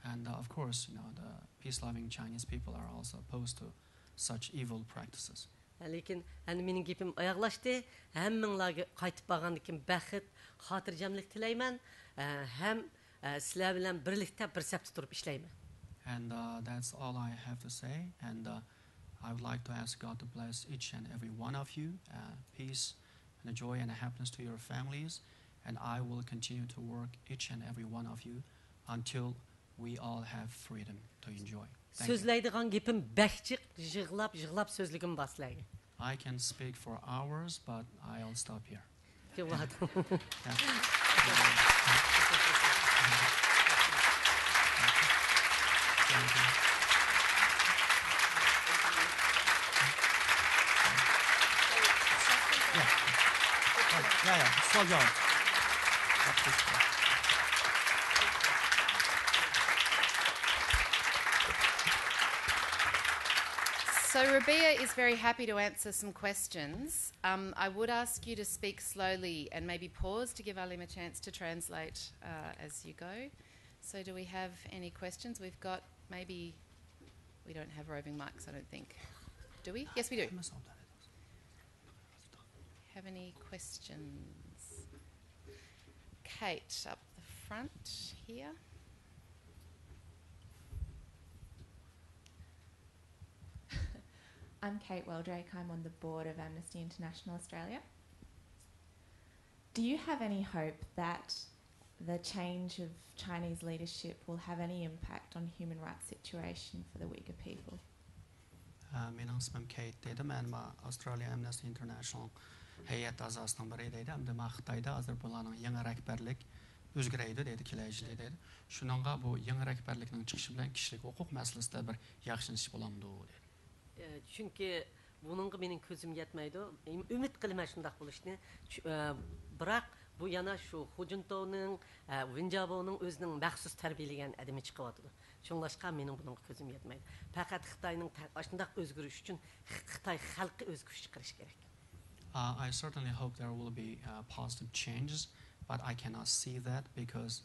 And uh, of course, you know, the peace-loving Chinese people are also opposed to such evil practices. لېكىن ئەمدى مېنىڭ گېپىم ئاياغلاشتى. ھەممىڭلارغا قايتىپ بارغاندىن كېيىن بەخت، خاتىرجەملىك تىلەيمەن. ھەم سىلەر بىلەن بىرلىكتە بىر سەپتە تۇرۇپ ئىشلەيمەن. And uh, that's all I have to say. And uh, I would like to ask God to bless each and every one of you, uh, peace and joy and happiness to your families. And I will continue to work each and every one of you until we all have freedom to enjoy. Thank you. سۆزلەيدىغان گېپىم بەك جىق، يىغلاپ، يىغلاپ سۆزلىگۈم بار سىلەرگە. I can speak for hours, but I'll stop here. يىغلاپ. Yeah. Yeah, yeah, slow down. So Rabia is very happy to answer some questions. Um, I would ask you to speak slowly and maybe pause to give Alim a chance to translate uh, as you go. So do we have any questions? We've got maybe, we don't have roving mics, I don't think. Do we? Yes, we do. Hemmesi oldu. Have any questions? Kate, up the front here. I'm Kate Weldrake. I'm on the board of Amnesty International Australia. Do you have any hope that the change of Chinese leadership will have any impact on human rights situation for the Uyghur people? مېنىڭ ئىسمىم كېيت دېدى. مەن ئاسترالىيا ئەمنەستى ئىنتېرناشنال ھەيئەت ئەزاسىنىڭ بىرى دەيدۇ. ئەمدى ما خىتايدا ھازىر بۇلارنىڭ يېڭى رەھبەرلىك ئۆزگىرەيدۇ دەيدۇ، كېلەيدۇ دەيدۇ. شۇنىڭغا بۇ يېڭى رەھبەرلىكنىڭ چىقىشى بىلەن كىشىلىك ھوقۇق مەسىلىسىدە بىر ياخشىلىنىش بولامدۇ دەيدۇ. ئە، چۈنكى بۇنىڭغا مېنىڭ كۆزۈم يەتمەيدۇ. ئۈمىد قىلىمەن شۇنداق بولۇشىنى. چۈ-، ئە، بىراق بۇ يەنە شۇ خۇجىنتاۋنىڭ، ئە، ۋېنجابوۋنىڭ ئۆزىنىڭ مەخسۇس تەربىيەلىگەن ئادىمى چىقىۋاتىدۇ. شۇڭلاشقا مېنىڭ بۇنىڭغا كۆزۈم يەتمەيدۇ. پەقەت خىتاينىڭ تە-، ئاشۇنداق ئۆزگىرىش ئۈچۈن خىتاي خەلقى ئۆزگىرىش چىقىرىشى كېرەك. Uh, I certainly hope there will be uh, positive changes, but I cannot see that because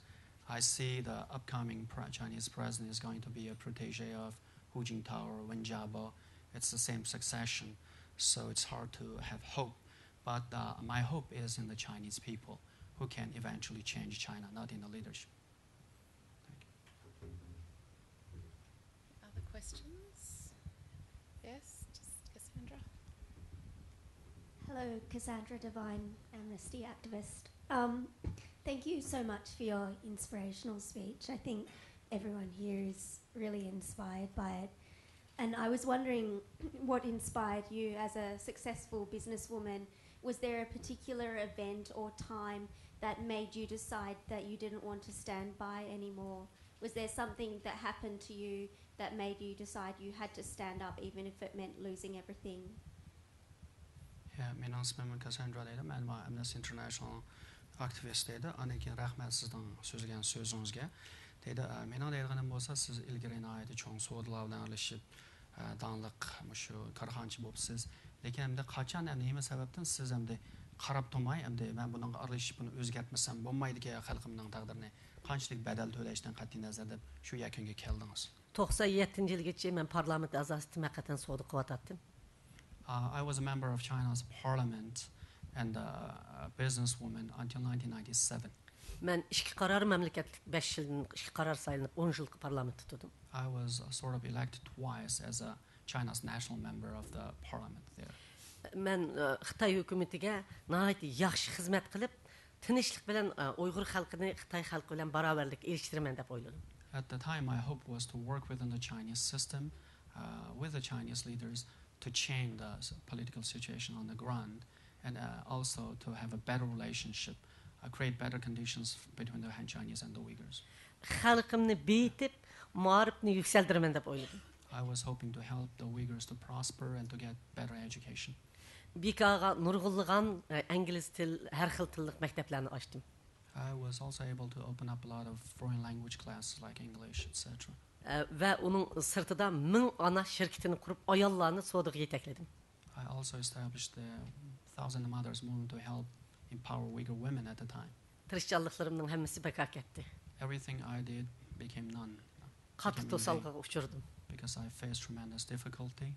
I see the upcoming pre- Chinese president is going to be a protege of Hu Jintao or Wen Jiabo. It's the same succession, so it's hard to have hope. But uh, my hope is in the Chinese people who can eventually change China, not in the leadership. Thank you. Other questions? Yes, just Cassandra. Hello, Cassandra Devine, Amnesty activist. Um, thank you so much for your inspirational speech. I think everyone here is really inspired by it. And I was wondering what inspired you as a successful businesswoman. Was there a particular event or time that made you decide that you didn't want to stand by anymore? Was there something that happened to you that made you decide you had to stand up, even if it meant losing everything? Yeah, مېنىڭ ئىسمىم كاسساندرا دەيدۇ. مەن ئەمنەستى ئىنتېرناشنال ئاكتىۋىست دەيدۇ. ئاندىن كېيىن رەھمەت سىزنىڭ سۆزلىگەن سۆزىڭىزگە. دەيدۇ، ئە، مېنىڭ دەيدىغىنىم بولسا، سىز ئىلگىرى ناھايىتى چوڭ سودىلار بىلەن ئارىلىشىپ، ئە، داڭلىق مۇشۇ كارخانىچى بوپسىز. لېكىن ئەمدى قاچان، ئەمدى نېمە سەۋەبتىن سىز ئەمدى قاراپ تۇرماي، ئەمدى مەن بۇنىڭغا ئارىلىشىپ بۇنى ئۆزگەرتمىسەم بولمايدىكەن خەلقىمنىڭ تەقدىرىنى، قانچىلىك بەدەل تۆلەشتىن قەتئىينەزەر دەپ شۇ يەكۈنگە كەلدىڭىز؟ توقسان يەتتىنچى يىلىغىچە مەن پارلامېنت ئەزاسى ئىدىم، ھەقىقەتەن سودا قىلىۋاتاتتىم. Uh, I was a member of China's parliament and a businesswoman until nineteen ninety-seven. مەن ئىككى قارار مەملىكەتلىك بەش يىلدىن ئىككى قارار سايلىنىپ ئون يىلغا پارلامېنتتا تۇردۇم. I was uh, sort of elected twice as a China's national member of the parliament there. مەن ئە، خىتاي ھۆكۈمىتىگە ناھايىتى ياخشى خىزمەت قىلىپ، تىنچلىق بىلەن ئە، ئۇيغۇر خەلقىنى خىتاي خەلقى بىلەن باراۋەرلىككە ئېرىشتۈرىمەن دەپ ئويلىدىم. At the time, my hope was to work within the Chinese system uh, with the Chinese leaders to change the s- political situation on the ground and uh, also to have a better relationship, uh, create better conditions f- between the Han Chinese and the Uyghurs. خەلقىمنى بېيىتىپ، مائارىپنى يۈكسەلدۈرىمەن دەپ ئويلىدىم. I was hoping to help the Uyghurs to prosper and to get better education. بىكارغا نۇرغۇنلىغان ئە، ئىنگلىز تىل، ھەر خىل تىللىق مەكتەپلەرنى ئاچتىم. I was also able to open up a lot of foreign language classes like English, et cetera. ئە، ۋە ئۇنىڭ سىرتىدا مىڭ ئانا شىركىتىنى قۇرۇپ، ئاياللارنى سودىغا يېتەكلىدىم. I also established the Thousand Mothers movement to help empower Uyghur women at the time. تىرىشچانلىقلىرىمنىڭ ھەممىسى بىكار كەتتى. Everything I did became none قاتتىق became in vain توسالغۇغا ئۇچرىدىم. Because I faced tremendous difficulty.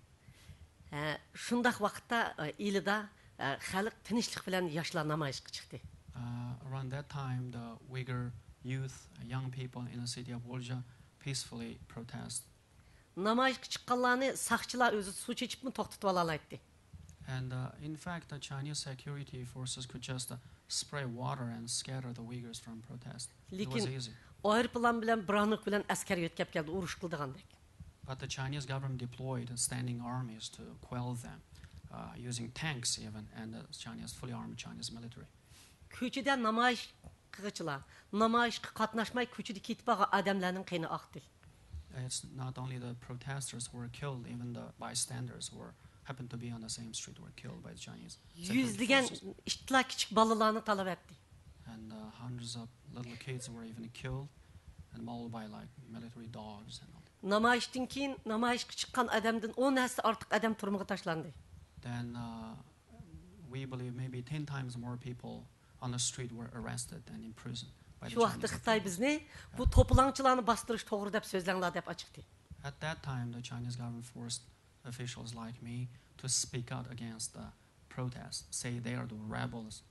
ھە، شۇنداق ۋاقىتتا ئە، ئىلىدا ئە، خەلق تىنچلىق بىلەن ياشلار نامايىشقا چىقتى. Uh, around that time, the Uyghur youth, young people in the city of Woljae peacefully protest. نامايىشقا چىققانلارنى ساقچىلار ئۆزى سۇ چېچىپمۇ توختىتىۋالالايتتى. And uh, in fact, the Chinese security forces could just uh, spray water and scatter the Uyghurs from protest. It was لېكىن easy. ئايروپىلان بىلەن برانوك بىلەن ئەسكەر يۆتكەپ كەلدى، ئۇرۇش قىلىدىغاندەك. But the Chinese government deployed standing armies to quell them, uh, using tanks even, and the Chinese fully armed Chinese military. كۆچىدە نامايىش قىلغۇچىلار نامايىشقا قاتناشماي كۆچىدە كېتىپ بارغان ئادەملەرنىڭ قېنى ئاقتى. It's not only the protesters who were killed, even the bystanders who were, happened to be on the same street were killed by the Chinese security يۈزلىگەن forces. ئىتلار كىچىك بالىلارنى تالاۋەتتى. And uh, hundreds of little kids were even killed and mauled by like military dogs and all. نامايىشتىن كېيىن نامايىشقا چىققان ئادەمدىن ئون ھەسسە ئارتۇق ئادەم تۈرمىگە تاشلاندى. Then uh, we believe maybe ten times more people on the street were arrested and imprisoned by the شۇ ۋاقىتتا Chinese خىتاي authorities. بىزنى بۇ توپىلاڭچىلارنى باستۇرۇش توغرا دەپ سۆزلەڭلار دەپ ئاچىقتى. At that time, the Chinese government forced officials like me to speak out against the protest, say they are the rebels.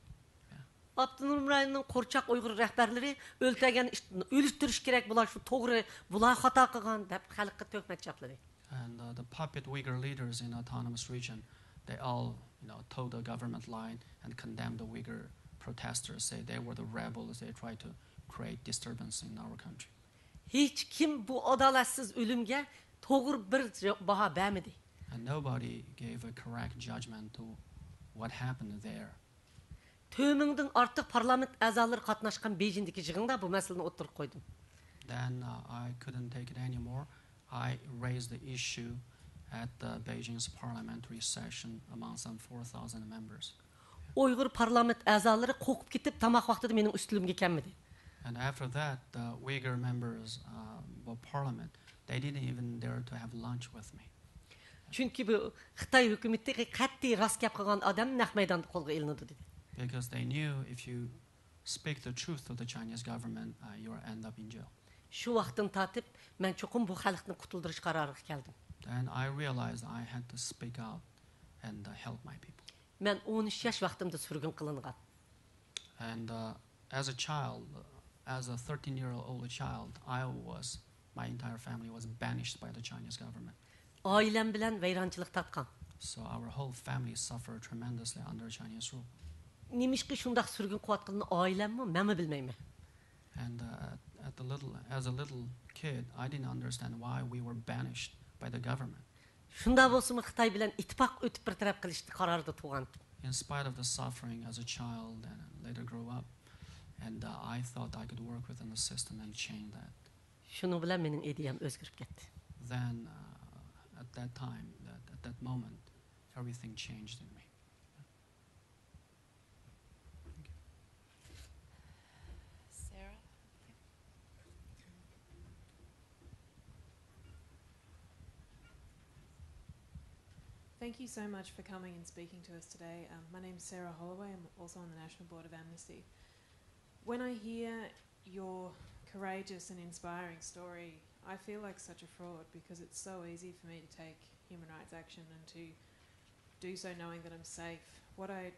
Yeah. ئاپتونوم رايوننىڭ قورچاق ئۇيغۇر رەھبەرلىرى ئۆلتۈرگەن، ئۆلتۈرۈش كېرەك، بۇلار شۇ توغرا، بۇلار خاتا قىلغان دەپ خەلققە تۆھمەت چاپلىدى. And uh, the puppet Uyghur leaders in autonomous region, they all, you know, toe the government line and condemn the Uyghur protesters, say they were the rebels, they tried to create disturbance in our country. ھېچ كىم بۇ ئادالەتسىز ئۆلۈمگە توغرا بىر باھا بەرمىدى. And nobody gave a correct judgment to what happened there. تۆت مىڭدىن ئارتۇق پارلامېنت ئەزالىرى قاتناشقان بېيجىڭدىكى يىغىندا بۇ مەسىلىنى ئوتتۇرىغا قويدۇم. Then uh, I couldn't take it anymore. I raised the issue at the Beijing's parliamentary session among some four thousand members. ئۇيغۇر پارلامېنت ئەزالىرى قورقۇپ كېتىپ، تاماق ۋاقتىدا مېنىڭ ئۈستىلىمگە كەلمىدى. And after that, the Uyghur members uh, of parliament, they didn't even dare to have lunch with me. چۈنكى بۇ خىتاي ھۆكۈمىتى قەتئىي راست گەپ قىلغان ئادەم نەق مەيداندا قولغا ئېلىنىدۇ دېدى. Because they knew if you speak the truth to the Chinese government, uh, you'll end up in jail. شۇ ۋاقىتتىن تارتىپ مەن چوقۇم بۇ خەلقنى قۇتۇلدۇرۇش قارارىغا كەلدىم. Then I realized I had to speak out and uh, help my people. مەن ئون ئۈچ ياش ۋاقتىمدا سۈرگۈن قىلىنغان. And uh, as a child, as a thirteen year old child, I was, my entire family was banished by the Chinese government. ئائىلەم بىلەن ۋەيرانچىلىق تارتقان. So our whole family suffered tremendously under Chinese rule. نېمىشقا شۇنداق سۈرگۈن قىلىۋاتقىنىنى ئائىلەممۇ، مەنمۇ بىلمەيمەن. And uh, at the little, as a little kid, I didn't understand why we were banished by the government. شۇنداق بولسىمۇ خىتاي بىلەن ئىتتىپاق ئۆتۈپ بىر تەرەپ قىلىشنى قارارىدا تۇرغان. In spite of the suffering as a child and later grew up, and uh, I thought I could work within the system and change that. شۇنىڭ بىلەن مېنىڭ ئىدىيەم ئۆزگىرىپ كەتتى. Then, uh, at that time, that, at that moment, everything changed in me. Sarah? Thank you so much for coming and speaking to us today. Um, my name is Sarah Holloway. I'm also on the National Board of Amnesty. When I hear your courageous and inspiring story, I feel like such a fraud because it's so easy for me to take human rights action and to do so knowing that I'm safe. What I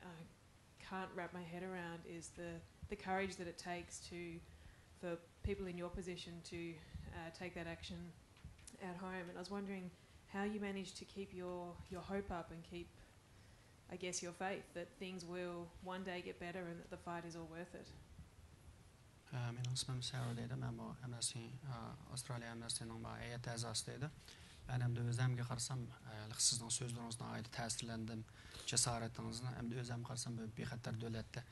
uh, can't wrap my head around is the, the courage that it takes to for people in your position to uh, take that action at home. And I was wondering how you manage to keep your, your hope up and keep, I guess, your faith that things will one day get better and that the fight is all worth it. مېنىڭ ئىسمىم سەرۇ دەيدۇ. مەن بۇ ئەمنەستى، ئاسترالىيە ئەمنەستىنىڭ بۇ ھەيئەت ئەزاسى دەيدۇ. مەن ئەمدى ئۆزۈمگە قارىسام، ھېلىقى سىزنىڭ سۆزلىرىڭىزدىن ناھايىتى تەسىرلەندىم. جاسارىتىڭىزنى ئەمدى ئۆزۈم قارىسام، بىر بىخەتەر دۆلەتتە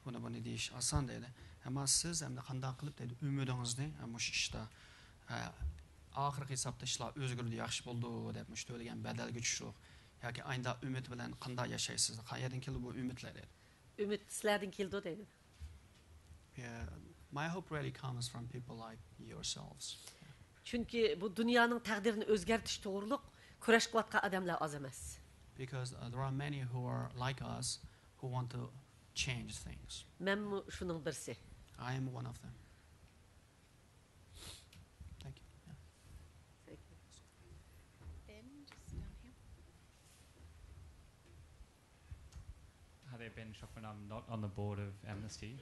ئۇنى بۇنى دېيىش ئاسان دەيدۇ. ئەمما سىز ئەمدى قانداق قىلىپ دەيدۇ، ئۈمىدىڭىزنى مۇشۇ ئىشتا، ئاخىرقى ھېسابتا ئىشلار ئۆزگىرىدۇ، ياخشى بولىدۇ دەپ مۇشۇ تۆلىگەن بەدەلگە چۈشلۈق ياكى ئاينىدا ئۈمىد بىلەن قانداق ياشايسىز؟ قەيەردىن كېلىدۇ بۇ ئۈمىدلەر دەيدۇ. ئۈمىد سىلەردىن كېلىدۇ دەيدۇ. Yeah, my hope really comes from people like yourselves. چۈنكى بۇ دۇنيانىڭ تەقدىرىنى ئۆزگەرتىش توغرۇلۇق كۈرەش قىلىۋاتقان ئادەملەر ئاز ئەمەس. Because uh, there are many who are like us who want to change things. مەنمۇ شۇنىڭ بىرسى. I am one of them. Thank you. Yeah. Ben, just down here. Hi there, Ben Schockman. I'm not on the board of Amnesty.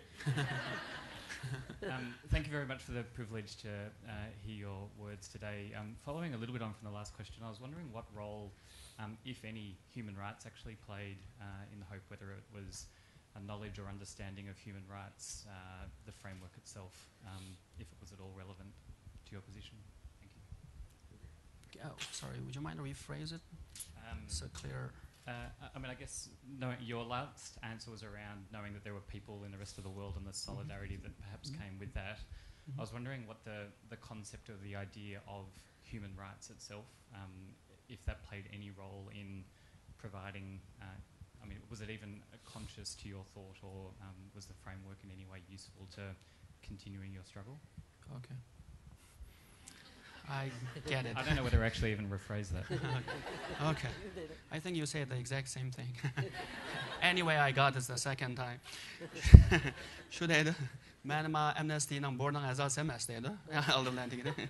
Um, thank you very much for the privilege to uh, hear your words today. Um, following a little bit on from the last question, I was wondering what role, um, if any, human rights actually played uh, in the Hope, whether it was a knowledge or understanding of human rights, uh, the framework itself, um, if it was at all relevant to your position. Thank you. Oh, sorry, would you mind rephrase it? Um, So clear. Uh, I- I mean, I guess knowing your last answer was around knowing that there were people in the rest of the world and the solidarity that perhaps came with that. I was wondering what the, the concept or the idea of human rights itself, um, if that played any role in providing, uh, I mean, was it even conscious to your thought, or um, was the framework in any way useful to continuing your struggle? Okay. I get it. I don't know whether I actually even rephrased that. Okay. I think you said the exact same thing. Anyway, I got it the second time. شۇ دەيدۇ. مەن ما ئەمنەستىنىڭ بوردىنىڭ ئەزاسى ئەمەس دەيدۇ. ئالدى بىلەن دېگىنى.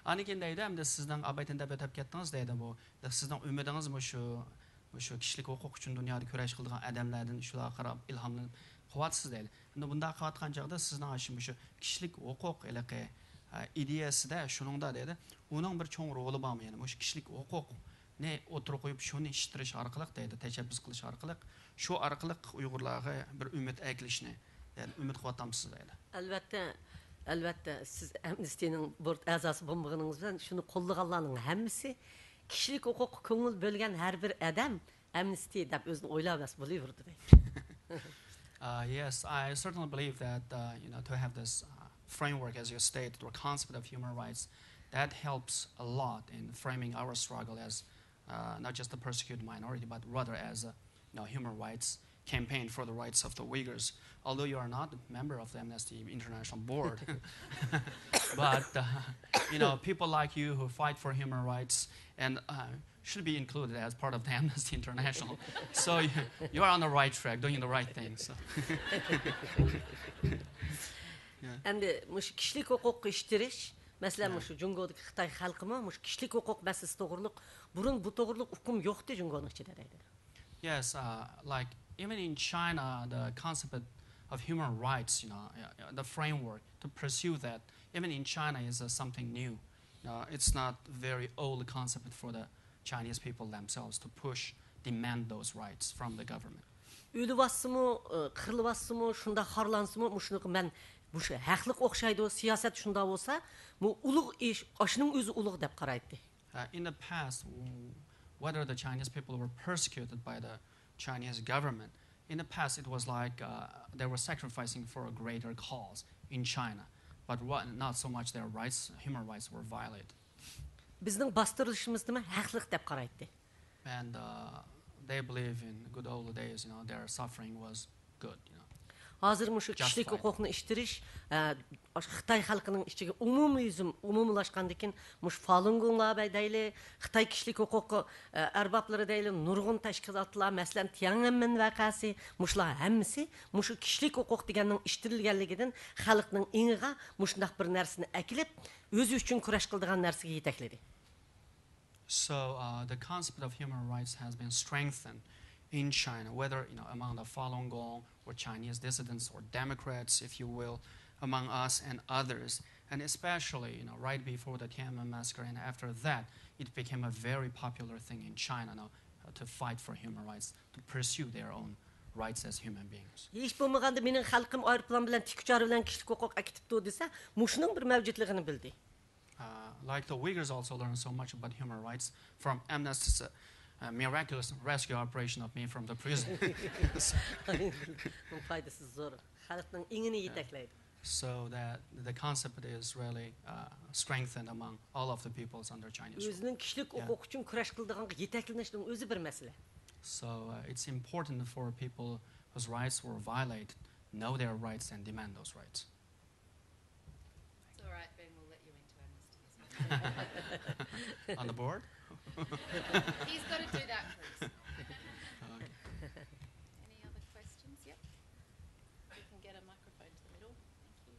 ئاندىن كېيىن دەيدۇ، ئەمدى سىزنىڭ ئابايتىن دەپ ئۆتۈپ كەتتىڭىز دەيدۇ بۇ. سىزنىڭ ئۈمىدىڭىز مۇشۇ مۇشۇ كىشىلىك ھوقۇق ئۈچۈن دۇنيادا كۈرەش قىلىدىغان ئادەملەردىن شۇلارغا قاراپ ئىلھاملىنىپ قىلىۋاتىسىز دەيدۇ. ئەمدى بۇنداق قىلىۋاتقان چاغدا سىزنىڭ ئاشۇ مۇشۇ كىشىلىك ھوقۇق ھېلىقى، ئە، ئىدىيەسىدە شۇنىڭدا دەيدۇ، ئۇنىڭ بىر چوڭ رولى بارمۇ؟ يەنى مۇشۇ كىشىلىك ھوقۇقنى ئوتتۇرىغا قويۇپ، شۇنى ئىشلىتىش ئارقىلىق دەيدۇ، تەشەببۇس قىلىش ئارقىلىق، شۇ ئارقىلىق ئۇيغۇرلارغا بىر ئۈمىد ئەكېلىشنى دەيدۇ، ئۈمىد قىلىۋاتامسىز دەيدۇ. ئەلۋەتتە، ئەلۋەتتە، سىز ئەمنىستىنىڭ بورد ئەزاسى بولمىغىنىڭىز بىلەن شۇنى قوللىغانلارنىڭ ھەممىسى كىشىلىك ھوقۇققا كۆڭۈل بۆلگەن ھەر بىر ئادەم ئەمنىستى دەپ ئۆزىنى ئويلاۋەرسە بولۇۋېرىدۇ دەيدۇ. Uh, yes, I certainly believe that, uh, you know, to have this, uh, framework, as you stated, or concept of human rights, that helps a lot in framing our struggle as, uh, not just the persecuted minority, but rather as a, you know, human rights campaign for the rights of the Uyghurs. Although you are not a member of the Amnesty International board, but, uh, you know, people like you who fight for human rights and, uh, should be included as part of the Amnesty International. So you, you are on the right track, doing the right thing. So. Yeah. ئەمدى مۇشۇ كىشىلىك ھوقۇققا ئىتتىرىش، مەسىلەن، مۇشۇ جۇڭگودىكى خىتاي خەلقىمۇ مۇشۇ كىشىلىك ھوقۇق مەسىلىسى توغرۇلۇق بۇرۇن بۇ توغرۇلۇق ئۇقۇم يوقتى جۇڭگونىڭ ئىچىدە دەيدۇ. Yes, uh, like, even in China, the concept of human rights, you know, yeah, yeah, the framework to pursue that, even in China, is, uh, something new. Uh, it's not very old concept for the Chinese people themselves to push, demand those rights from the government. ئۆلۈۋاتسىمۇ، قىرىلىۋاتسىمۇ، شۇنداق خارلانسىمۇ، مۇشۇنىڭغا مەن مۇشۇ ھەقلىق ئوخشايدۇ، سىياسەت شۇنداق بولسا، بۇ ئۇلۇغ ئىش، ئاشۇنىڭ ئۆزى ئۇلۇغ دەپ قارايتتى. Uh, in the past, w- whether the Chinese people were persecuted by the Chinese government, in the past it was like, uh, they were sacrificing for a greater cause in China, but what, not so much their rights, human rights were violated. بىزنىڭ باستۇرۇلۇشىمىزنىمۇ ھەقلىق دەپ قارايتتى. And, uh, they believe in good old days, you know, their suffering was good, you know. ھازىر مۇشۇ كىشىلىك ھوقۇقنى ئىتتىرىش، ئە، خىتاي خەلقىنىڭ ئىچىگە ئومۇميۈزۈم، ئومۇملاشقاندىن كېيىن مۇشۇ فالۇنگوڭلار دەيلى، خىتاي كىشىلىك ھوقۇق، ئە، ئەربابلىرى دەيلى، نۇرغۇن تەشكىلاتلار، مەسىلەن، تيەنئەنمېن ۋەقەسى، مۇشۇلار ھەممىسى مۇشۇ كىشىلىك ھوقۇق دېگەننىڭ ئىتتىرىلگەنلىكىدىن خەلقنىڭ ئېڭىغا مۇشۇنداق بىر نەرسىنى ئەكېلىپ، ئۆزى ئۈچۈن كۈرەش قىلىدىغان نەرسىگە يېتەكلىدى. So, uh, the concept of human rights has been strengthened in China, whether, you know, among the Falun Gong or Chinese dissidents or Democrats, if you will, among us and others, and especially, you know, right before the Tiananmen massacre and after that, it became a very popular thing in China now, uh, to fight for human rights, to pursue their own rights as human beings. ھېچ بولمىغاندا مېنىڭ خەلقىم ئايروپىلان بىلەن تىك ئۇچار بىلەن كىشىلىك ھوقۇق ئەكېتىپتۇ دېسە، مۇشۇنىڭ بىر مەۋجۇتلۇقىنى بىلدى. Uh, like the Uyghurs also learned so much about human rights from Amnesty's, uh, miraculous rescue operation of me from the prison. پايدىسى زور. خەلقنىڭ ئېڭىنى يېتەكلەيدۇ. So that the concept is really, uh, strengthened among all of the peoples under Chinese rule. ئۆزىنىڭ كىشىلىك ھوقۇق ئۈچۈن كۈرەش قىلىدىغانغا يېتەكلىنىشنىڭ ئۆزى بىر مەسىلە. So, uh, it's important for people whose rights were violated, know their rights and demand those rights. It's all right, Ben. We'll let you into Amnesty as well. On the board? He's got to do that first. Okay. Any other questions? Yep. We can get a microphone to the middle. Thank you.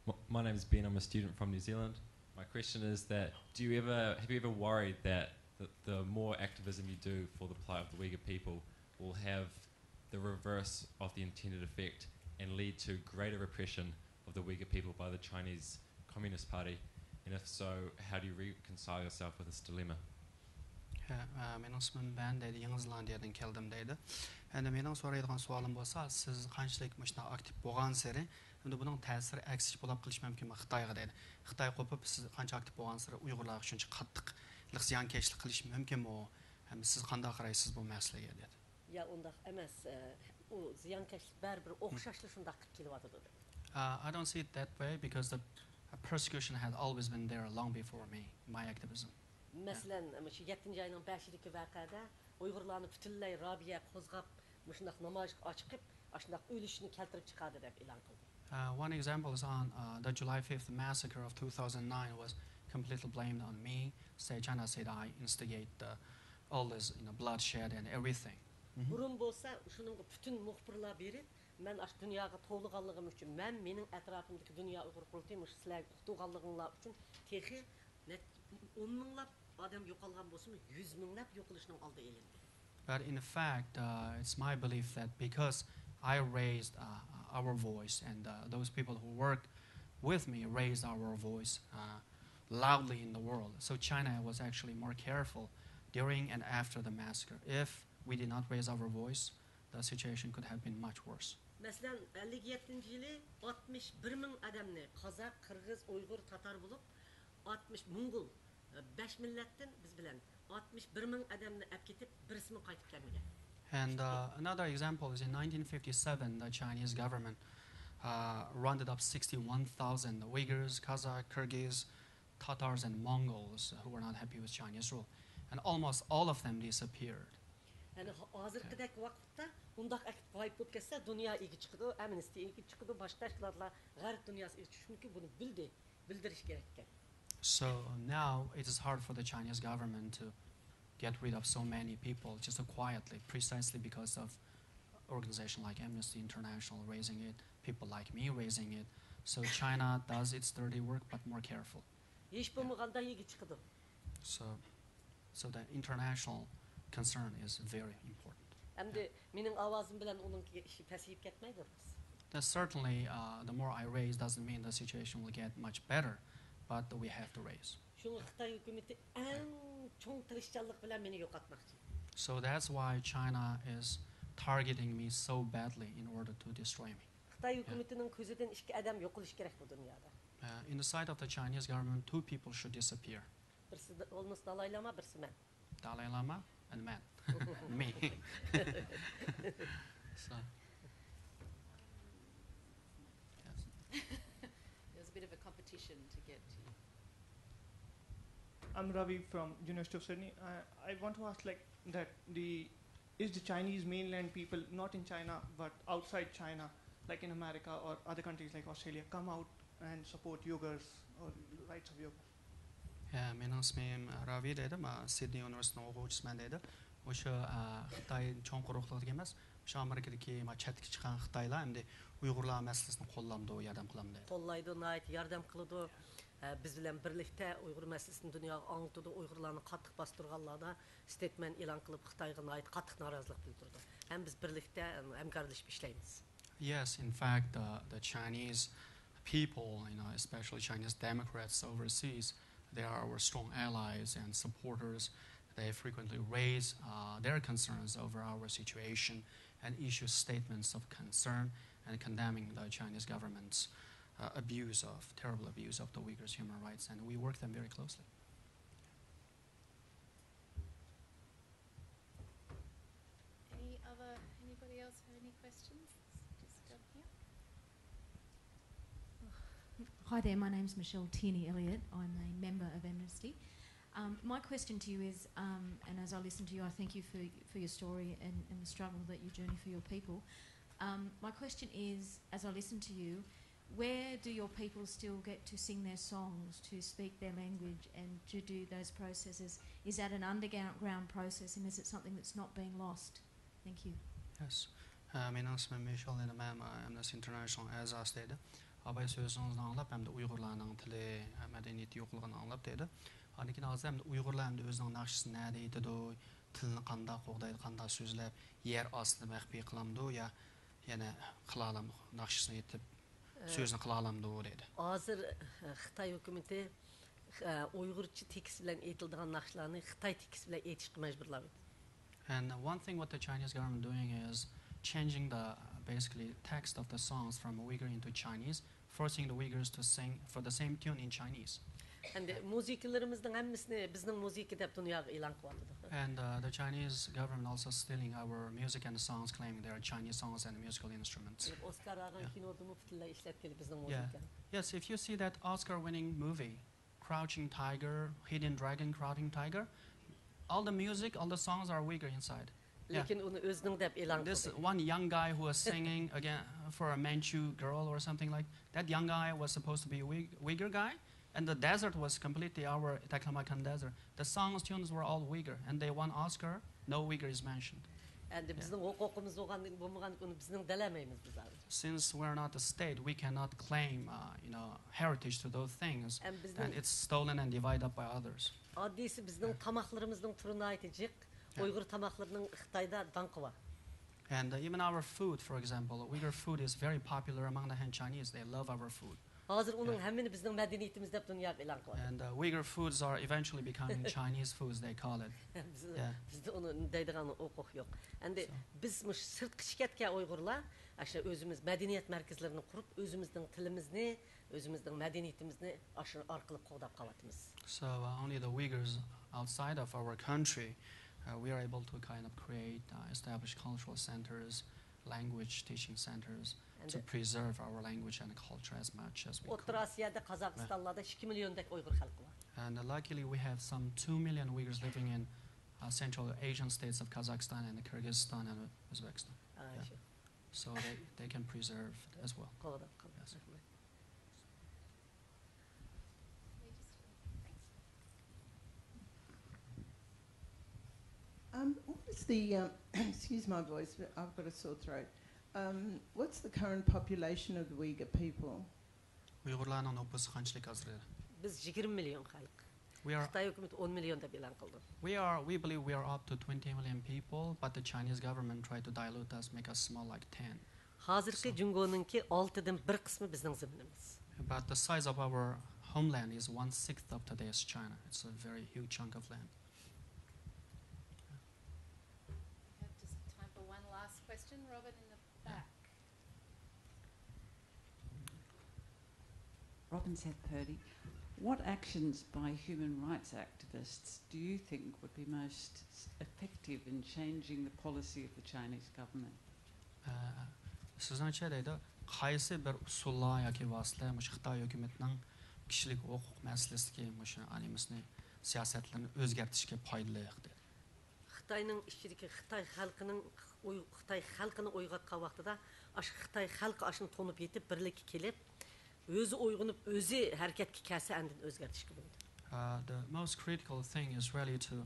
My, my name is Ben. I'm a student from New Zealand. My question is that do you ever have you ever worried that the, the more activism you do for the plight of the Uyghur people will have the reverse of the intended effect and lead to greater repression of the Uyghur people by the Chinese Communist Party? And if so, how do you reconcile yourself with this dilemma? ھە، ئە، مېنىڭ ئىسمىم بەن دەيدۇ، يېڭى زېلاندىيەدىن كەلدىم دەيدۇ. ئەمدى مېنىڭ سورايدىغان سوئالىم بولسا، سىز قانچىلىك مۇشۇنداق ئاكتىپ بولغانسېرى، ئەمدى بۇنىڭ تەسىرى ئەكسىچە بولاپ قېلىشى مۇمكىنمۇ خىتايغا دەيدۇ. خىتاي قوپۇپ، سىز قانچە ئاكتىپ بولغانسېرى ئۇيغۇرلارغا شۇنچە قاتتىق زىيانكەشلىك قىلىشى مۇمكىنمۇ؟ ھەم سىز قانداق قارايسىز بۇ مەسىلىگە دەيدۇ. يا ئۇنداق ئەمەس، ئە، ئۇ زىيانكەشلىك بەرىبىر ئوخشاشلا شۇنداق قىلىپ كېلىۋاتىدۇ دەپ. Uh, I don't see it that way because the uh, persecution had always been there long before me, my activism. مەسىلەن، مۇشۇ يەتتىنچى ئاينىڭ بەشىدىكى ۋەقەدە ئۇيغۇرلارنى پۈتۈنلەي رابىيە قوزغاپ، مۇشۇنداق نامايىشقا ئاچىقىپ، ئاشۇنداق ئۆلۈشنى كەلتۈرۈپ چىقاردى دەپ ئېلان قىلدى. Uh, one example is on uh, the July fifth massacre of two thousand nine was completely blamed on me. Say China said I instigate the, all this, you know, bloodshed and everything. بۇرۇن بولسا شۇنىڭغا پۈتۈن مۇخبىرلار بېرىپ، مەن ئاشۇ دۇنياغا توۋلىغانلىقىم ئۈچۈن، مەن، مېنىڭ ئەتراپىمدىكى دۇنيا ئۇيغۇر قۇرۇلتىيى مۇشۇ سىلەرگە ئۇقتۇرغانلىقىڭلار ئۈچۈن تېخى نەچ-، ئون مىڭلاپ ئادەم يوقالغان بولسىمۇ، يۈز مىڭلاپ يوقىلىشنىڭ ئالدى ئېلىندى. But in fact, uh, it's my belief that because I raised uh, our voice and uh, those people who worked with me raised our voice uh, loudly in the world. So China was actually more careful during and after the massacre. If we did not raise our voice, the situation could have been much worse. مەسىلەن، ئەللىك يەتتىنچى يىلى ئاتمىش بىر مىڭ ئادەمنى، قازاق، قىرغىز، ئۇيغۇر، تاتار بولۇپ، ئاتمىش، موڭغۇل، بەش مىللەتتىن بىز بىلەن ئاتمىش بىر مىڭ ئادەمنى ئەپ كېتىپ، بىرسىمۇ قايتىپ كەلمىگەن. And uh, another example is in nineteen fifty-seven, the Chinese government uh, rounded up sixty-one thousand Uyghurs, Kazakh, Kyrgyz, Tatars, and Mongols who were not happy with Chinese rule. And almost all of them disappeared. يەنى ھازىرقىدەك ۋاقىتتا ئۇنداق ئەكىپ غايىب بولۇپ كەتسە، دۇنيا ئىگە چىقىدۇ، ئەمنىستى ئىگە چىقىدۇ، باشقا تەشكىلاتلار غەرب دۇنياسى ئىگە چىقىشى مۇمكىن، بۇنى بىلدى، بىلدۈرۈش كېرەك ئىكەن. So now it is hard for the Chinese government to get rid of so many people just so quietly, precisely because of organization like Amnesty International raising it, people like me raising it. So China does its dirty work, but more careful. ھېچ بولمىغاندا يىگىت چىقىدۇ. So, so the international concern is very important. ئەمدى مېنىڭ ئاۋازىم بىلەن ئۇنىڭكى ئىشى پەسىيىپ كەتمەيدۇ. That certainly, uh, the more I raise doesn't mean the situation will get much better, but we have to raise. شۇڭا خىتاي ھۆكۈمىتى ئەڭ چوڭ تىرىشچانلىق بىلەن مېنى يوقاتماقچى. So that's why China is targeting me so badly in order to destroy me. خىتاي ھۆكۈمىتىنىڭ كۆزىدىن ئىككى ئادەم يوقىلىشى كېرەك بۇ دۇنيادا. Uh, in the sight of the Chinese government, two people should disappear. بىرسى د-، بولمىسا دالاي لاما، بىرسى مەن. Dalai Lama and man. Me. So, yes. It was a bit of a competition to get to you. I'm Ravi from University of Sydney. I, I want to ask, like, that the is the Chinese mainland people, not in China but outside China, like in America or other countries like Australia, come out and support Uyghurs or rights of Uyghurs? يا، مېنىڭ ئىسمىم راۋى دەيدۇ، مەن سىدنېي ئۇنىۋېرسىتېتىنىڭ ئوقۇغۇچىسىمەن دەيدۇ. مۇشۇ، ئە، خىتاي چوڭ قۇرۇقلۇقىدىكى ئەمەس، مۇشۇ ئامېرىكىدىكى ما چەتكە چىققان خىتايلار ئەمدى ئۇيغۇرلار مەسىلىسىنى قوللامدۇ، ياردەم قىلامدۇ دەيدۇ. قوللايدۇ، ناھايىتى ياردەم قىلىدۇ. ئە، بىز بىلەن بىرلىكتە ئۇيغۇر مەسىلىسىنى دۇنياغا ئاڭلىتىدۇ. ئۇيغۇرلارنى قاتتىق باستۇرغانلاردا ستېيتمېنت ئېلان قىلىپ، خىتايغا ناھايىتى قاتتىق نارازىلىق بىلدۈرىدۇ. ھەم بىز بىرلىكتە، ئەم، ھەمكارلىشىپ ئىشلەيمىز. Yes, in fact, uh, the Chinese people, you know, especially Chinese Democrats overseas, they are our strong allies and supporters. They frequently raise uh, their concerns over our situation and issue statements of concern and condemning the Chinese government's uh, abuse of, terrible abuse of the Uyghurs' human rights, and we work them very closely. Any other, anybody else have any questions? Just up here. Hi there, my name's Michelle Tierney Elliott. I'm a member of Amnesty. Um, my question to you is, um, and as I listen to you, I thank you for, for your story and, and the struggle that you journey for your people. Um, my question is, as I listen to you, where do your people still get to sing their songs, to speak their language, and to do those processes? Is that an underground process, and is it something that's not being lost? Thank you. Yes. مېنىڭ ئىسمىم مىشېل دېدى، مەن ئەمنىستى ئىنتېرناشنال ئەزاسى دەيدۇ. ئاپاي سۆزىڭىزنى ئاڭلاپ، ئەمدى ئۇيغۇرلارنىڭ تىلى، مەدەنىيىتى يوقلىغىنىنى ئاڭلاپ دەيدۇ. ئاندىن كېيىن ھازىر ئەمدى ئۇيغۇرلار ئەمدى ئۆزىنىڭ ناخشىسىنى نەدە ئېيتىدۇ، تىلىنى قانداق قوغدايدۇ، قانداق سۆزلەپ، يەر ئاستىدا مەخپىي قىلامدۇ يا يەنە قىلالام-، ناخشىسىنى ئېيتىپ، سۆزىنى قىلالامدۇ دەيدۇ. ھازىر خىتاي ھۆكۈمىتى ئۇيغۇرچە تېكىست بىلەن ئېيتىلىدىغان ناخشىلارنى خىتاي تېكىست بىلەن ئېيتىشقا مەجبۇرلاۋاتىدۇ. And one thing what the Chinese government doing is changing the basically text of the songs from Uyghur into Chinese, forcing the Uyghurs to sing for the same tune in Chinese. ئەمدى مۇزىكىلىرىمىزنىڭ ھەممىسىنى بىزنىڭ مۇزىكا دەپ دۇنياغا ئېلان قىلىۋاتىدۇ. And uh, the Chinese government also stealing our music and songs, claiming they are Chinese songs and musical instruments. ئوسكار ئالغان Yeah. كىنودىمۇ پۈتۈنلەي ئىشلەتكىلى بىزنىڭ Yeah. مۇزىكانى. Yes, if you see that Oscar-winning movie, Crouching Tiger, Hidden Dragon, Crouching Tiger, all the music, all the songs are Uyghur inside. Yeah. لېكىن ئۇنى ئۆزىنىڭ دەپ ئېلان This قىلدى. One young guy who was singing again for a Manchu girl or something like that. Young guy was supposed to be a Uig- Uyghur guy, and the desert was completely our Taklamakan desert. The songs, tunes were all Uyghur, and they won Oscar. No Uyghur is mentioned. ئەمدى بىزنىڭ ھوقۇقىمىز بولغان، بولمىغان، ئۇنى بىزنىڭ دەلەيمەيمىز بىز ھازىر. Since we're not a state, we cannot claim, uh, you know, heritage to those things. ئەمدى بىزنىڭ، then it's stolen and divided up by others. ئاددىيسى بىزنىڭ، yeah، تاماقلىرىمىزنىڭ تۈرى ناھايىتى جىق. Yeah. ئۇيغۇر تاماقلىرىنىڭ خىتايدا داڭقى بار. And, uh, even our food, for example, Uyghur food is very popular among the Han Chinese. They love our food. ھازىر ئۇنىڭ، yeah، ھەممىنى بىزنىڭ مەدەنىيىتىمىز دەپ دۇنياغا ئېلان قىلىۋاتىدۇ. And, uh, Uyghur foods are eventually becoming Chinese foods, they call it. بىز، yeah، بىزدە ئۇنى دەيدىغان ھوقۇق يوق. ئەمدى، so، بىز مۇشۇ سىرتقا چىقىپ كەتكەن ئۇيغۇرلار، ئاشۇ ئۆزىمىز مەدەنىيەت مەركەزلىرىنى قۇرۇپ، ئۆزىمىزنىڭ تىلىمىزنى، ئۆزىمىزنىڭ مەدەنىيىتىمىزنى ئاشۇ ئارقىلىق قوغداپ قېلىۋاتىمىز. So, uh, only the Uyghurs outside of our country, uh, we are able to kind of create, uh, establish cultural centers, language teaching centers to preserve our language and culture as much as we could. ئوتتۇرا ئاسىيادا، قازاقىستانلاردا ئىككى مىليوندەك ئۇيغۇر خەلقى بار. And, uh, luckily we have some two million Uyghurs living in, uh, Central Asian states of Kazakhstan and Kyrgyzstan and Uzbekistan. ئا، yeah, شۇ. So they, they can preserve it as well. قوغداپ قالىدۇ. Yes. رەھمەت. Um, what is the, um, excuse my voice, but I've got a sore throat. Um, what's the current population of the Uyghur people? ئۇيغۇرلارنىڭ نوپۇسى قانچىلىك ھازىر؟ بىز يىگىرمە مىليون خەلق. We are خىتاي ھۆكۈمىتى ئون مىليون دەپ ئېلان قىلدى. We are, we believe we are up to twenty million people, but the Chinese government tried to dilute us, make us small like ten. ھازىرقى، so، جۇڭگونىڭكى ئالتىدىن بىر قىسمى بىزنىڭ زېمىنىمىز. But the size of our homeland is one sixth of today's China. It's a very huge chunk of land. We have just time for one last question. Robert in the back. Robin Seth Purdy, what actions by human rights activists do you think would be most effective in changing the policy of the Chinese government? ئە، سىزنىڭچە دەيدۇ، قايسى بىر ئۇسۇللار ياكى ۋاسىتىلەر مۇشۇ خىتاي ھۆكۈمىتىنىڭ كىشىلىك ھوقۇق مەسىلىسىدىكى مۇشۇ ئانىمىسىنى، سىياسەتلىرىنى ئۆزگەرتىشكە پايدىلىق دەيدۇ. خىتاينىڭ ئىچىدىكى خىتاي خەلقىنىڭ ئوي-، خىتاي خەلقىنى ئويغاتقان ۋاقتىدا، ئاشۇ خىتاي خەلقى ئاشۇنى تونۇپ يېتىپ، بىرلىككە كېلىپ، ئۆزى ئويغىنىپ، ئۆزى ھەرىكەتكە كەلسە، ئاندىن ئۆزگەرتىشكە بولىدۇ. Uh, the most critical thing is really to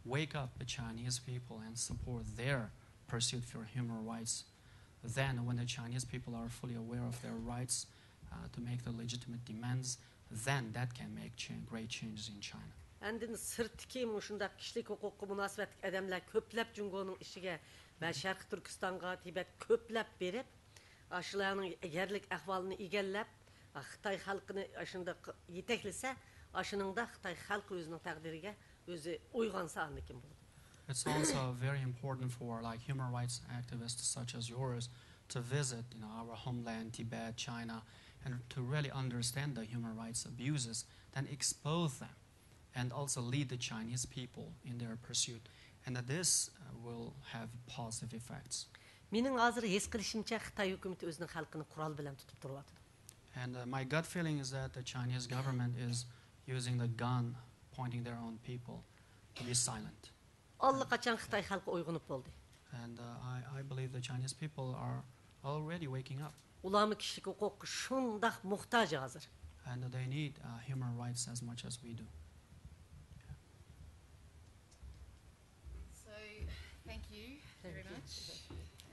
wake up the Chinese people and support their pursuit for human rights. Then, when the Chinese people are fully aware of their rights, uh, to make the legitimate demands, then that can make cha-, great changes in China. ئاندىن سىرتتىكى مۇشۇنداق كىشىلىك ھوقۇققا مۇناسىۋەتلىك ئادەملەر كۆپلەپ جۇڭگونىڭ ئىچىگە ۋە شەرقىي تۈركىستانغا، تىبەت كۆپلەپ بېرىپ، ئاشۇلارنىڭ يەرلىك ئەھۋالىنى ئىگىلەپ، خىتاي خەلقىنى ئاشۇنداق يېتەكلىسە، ئاشۇنىڭدا خىتاي خەلقى ئۆزىنىڭ تەقدىرىگە ئۆزى ئويغانسا، ئاندىن كېيىن بولىدۇ. It's also very important for, like, human rights activists such as yours to visit, you know, our homeland, Tibet, China, and to really understand the human rights abuses, then expose them and also lead the Chinese people in their pursuit. And this, uh, will have positive effects. مېنىڭ ھازىر ھېس قىلىشىمچە، خىتاي ھۆكۈمىتى ئۆزىنىڭ خەلقىنى قورال بىلەن تۇتۇپ تۇرۇۋاتىدۇ. And, uh, my gut feeling is that the Chinese government is using the gun, pointing their own people to be silent. ئاللىقاچان خىتاي خەلقى ئويغىنىپ بولدى. And, uh, I, I believe the Chinese people are already waking up. ئۇلارمۇ كىشىلىك ھوقۇققا شۇنداق موھتاج ھازىر. And they need, uh, human rights as much as we do. So, thank you very much.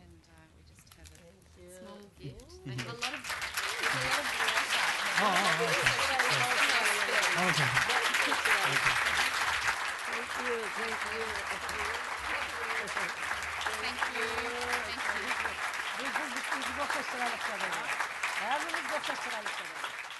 And, uh, we just have a small gift. And a lot of, there's a lot of water. Oh, oh, oh, okay. Okay. Thank you, thank you. Thank you. Thank you. بىز، بىز، بىز ئوخشاش چىرايلىق. ھەممىمىز ئوخشاش چىرايلىق.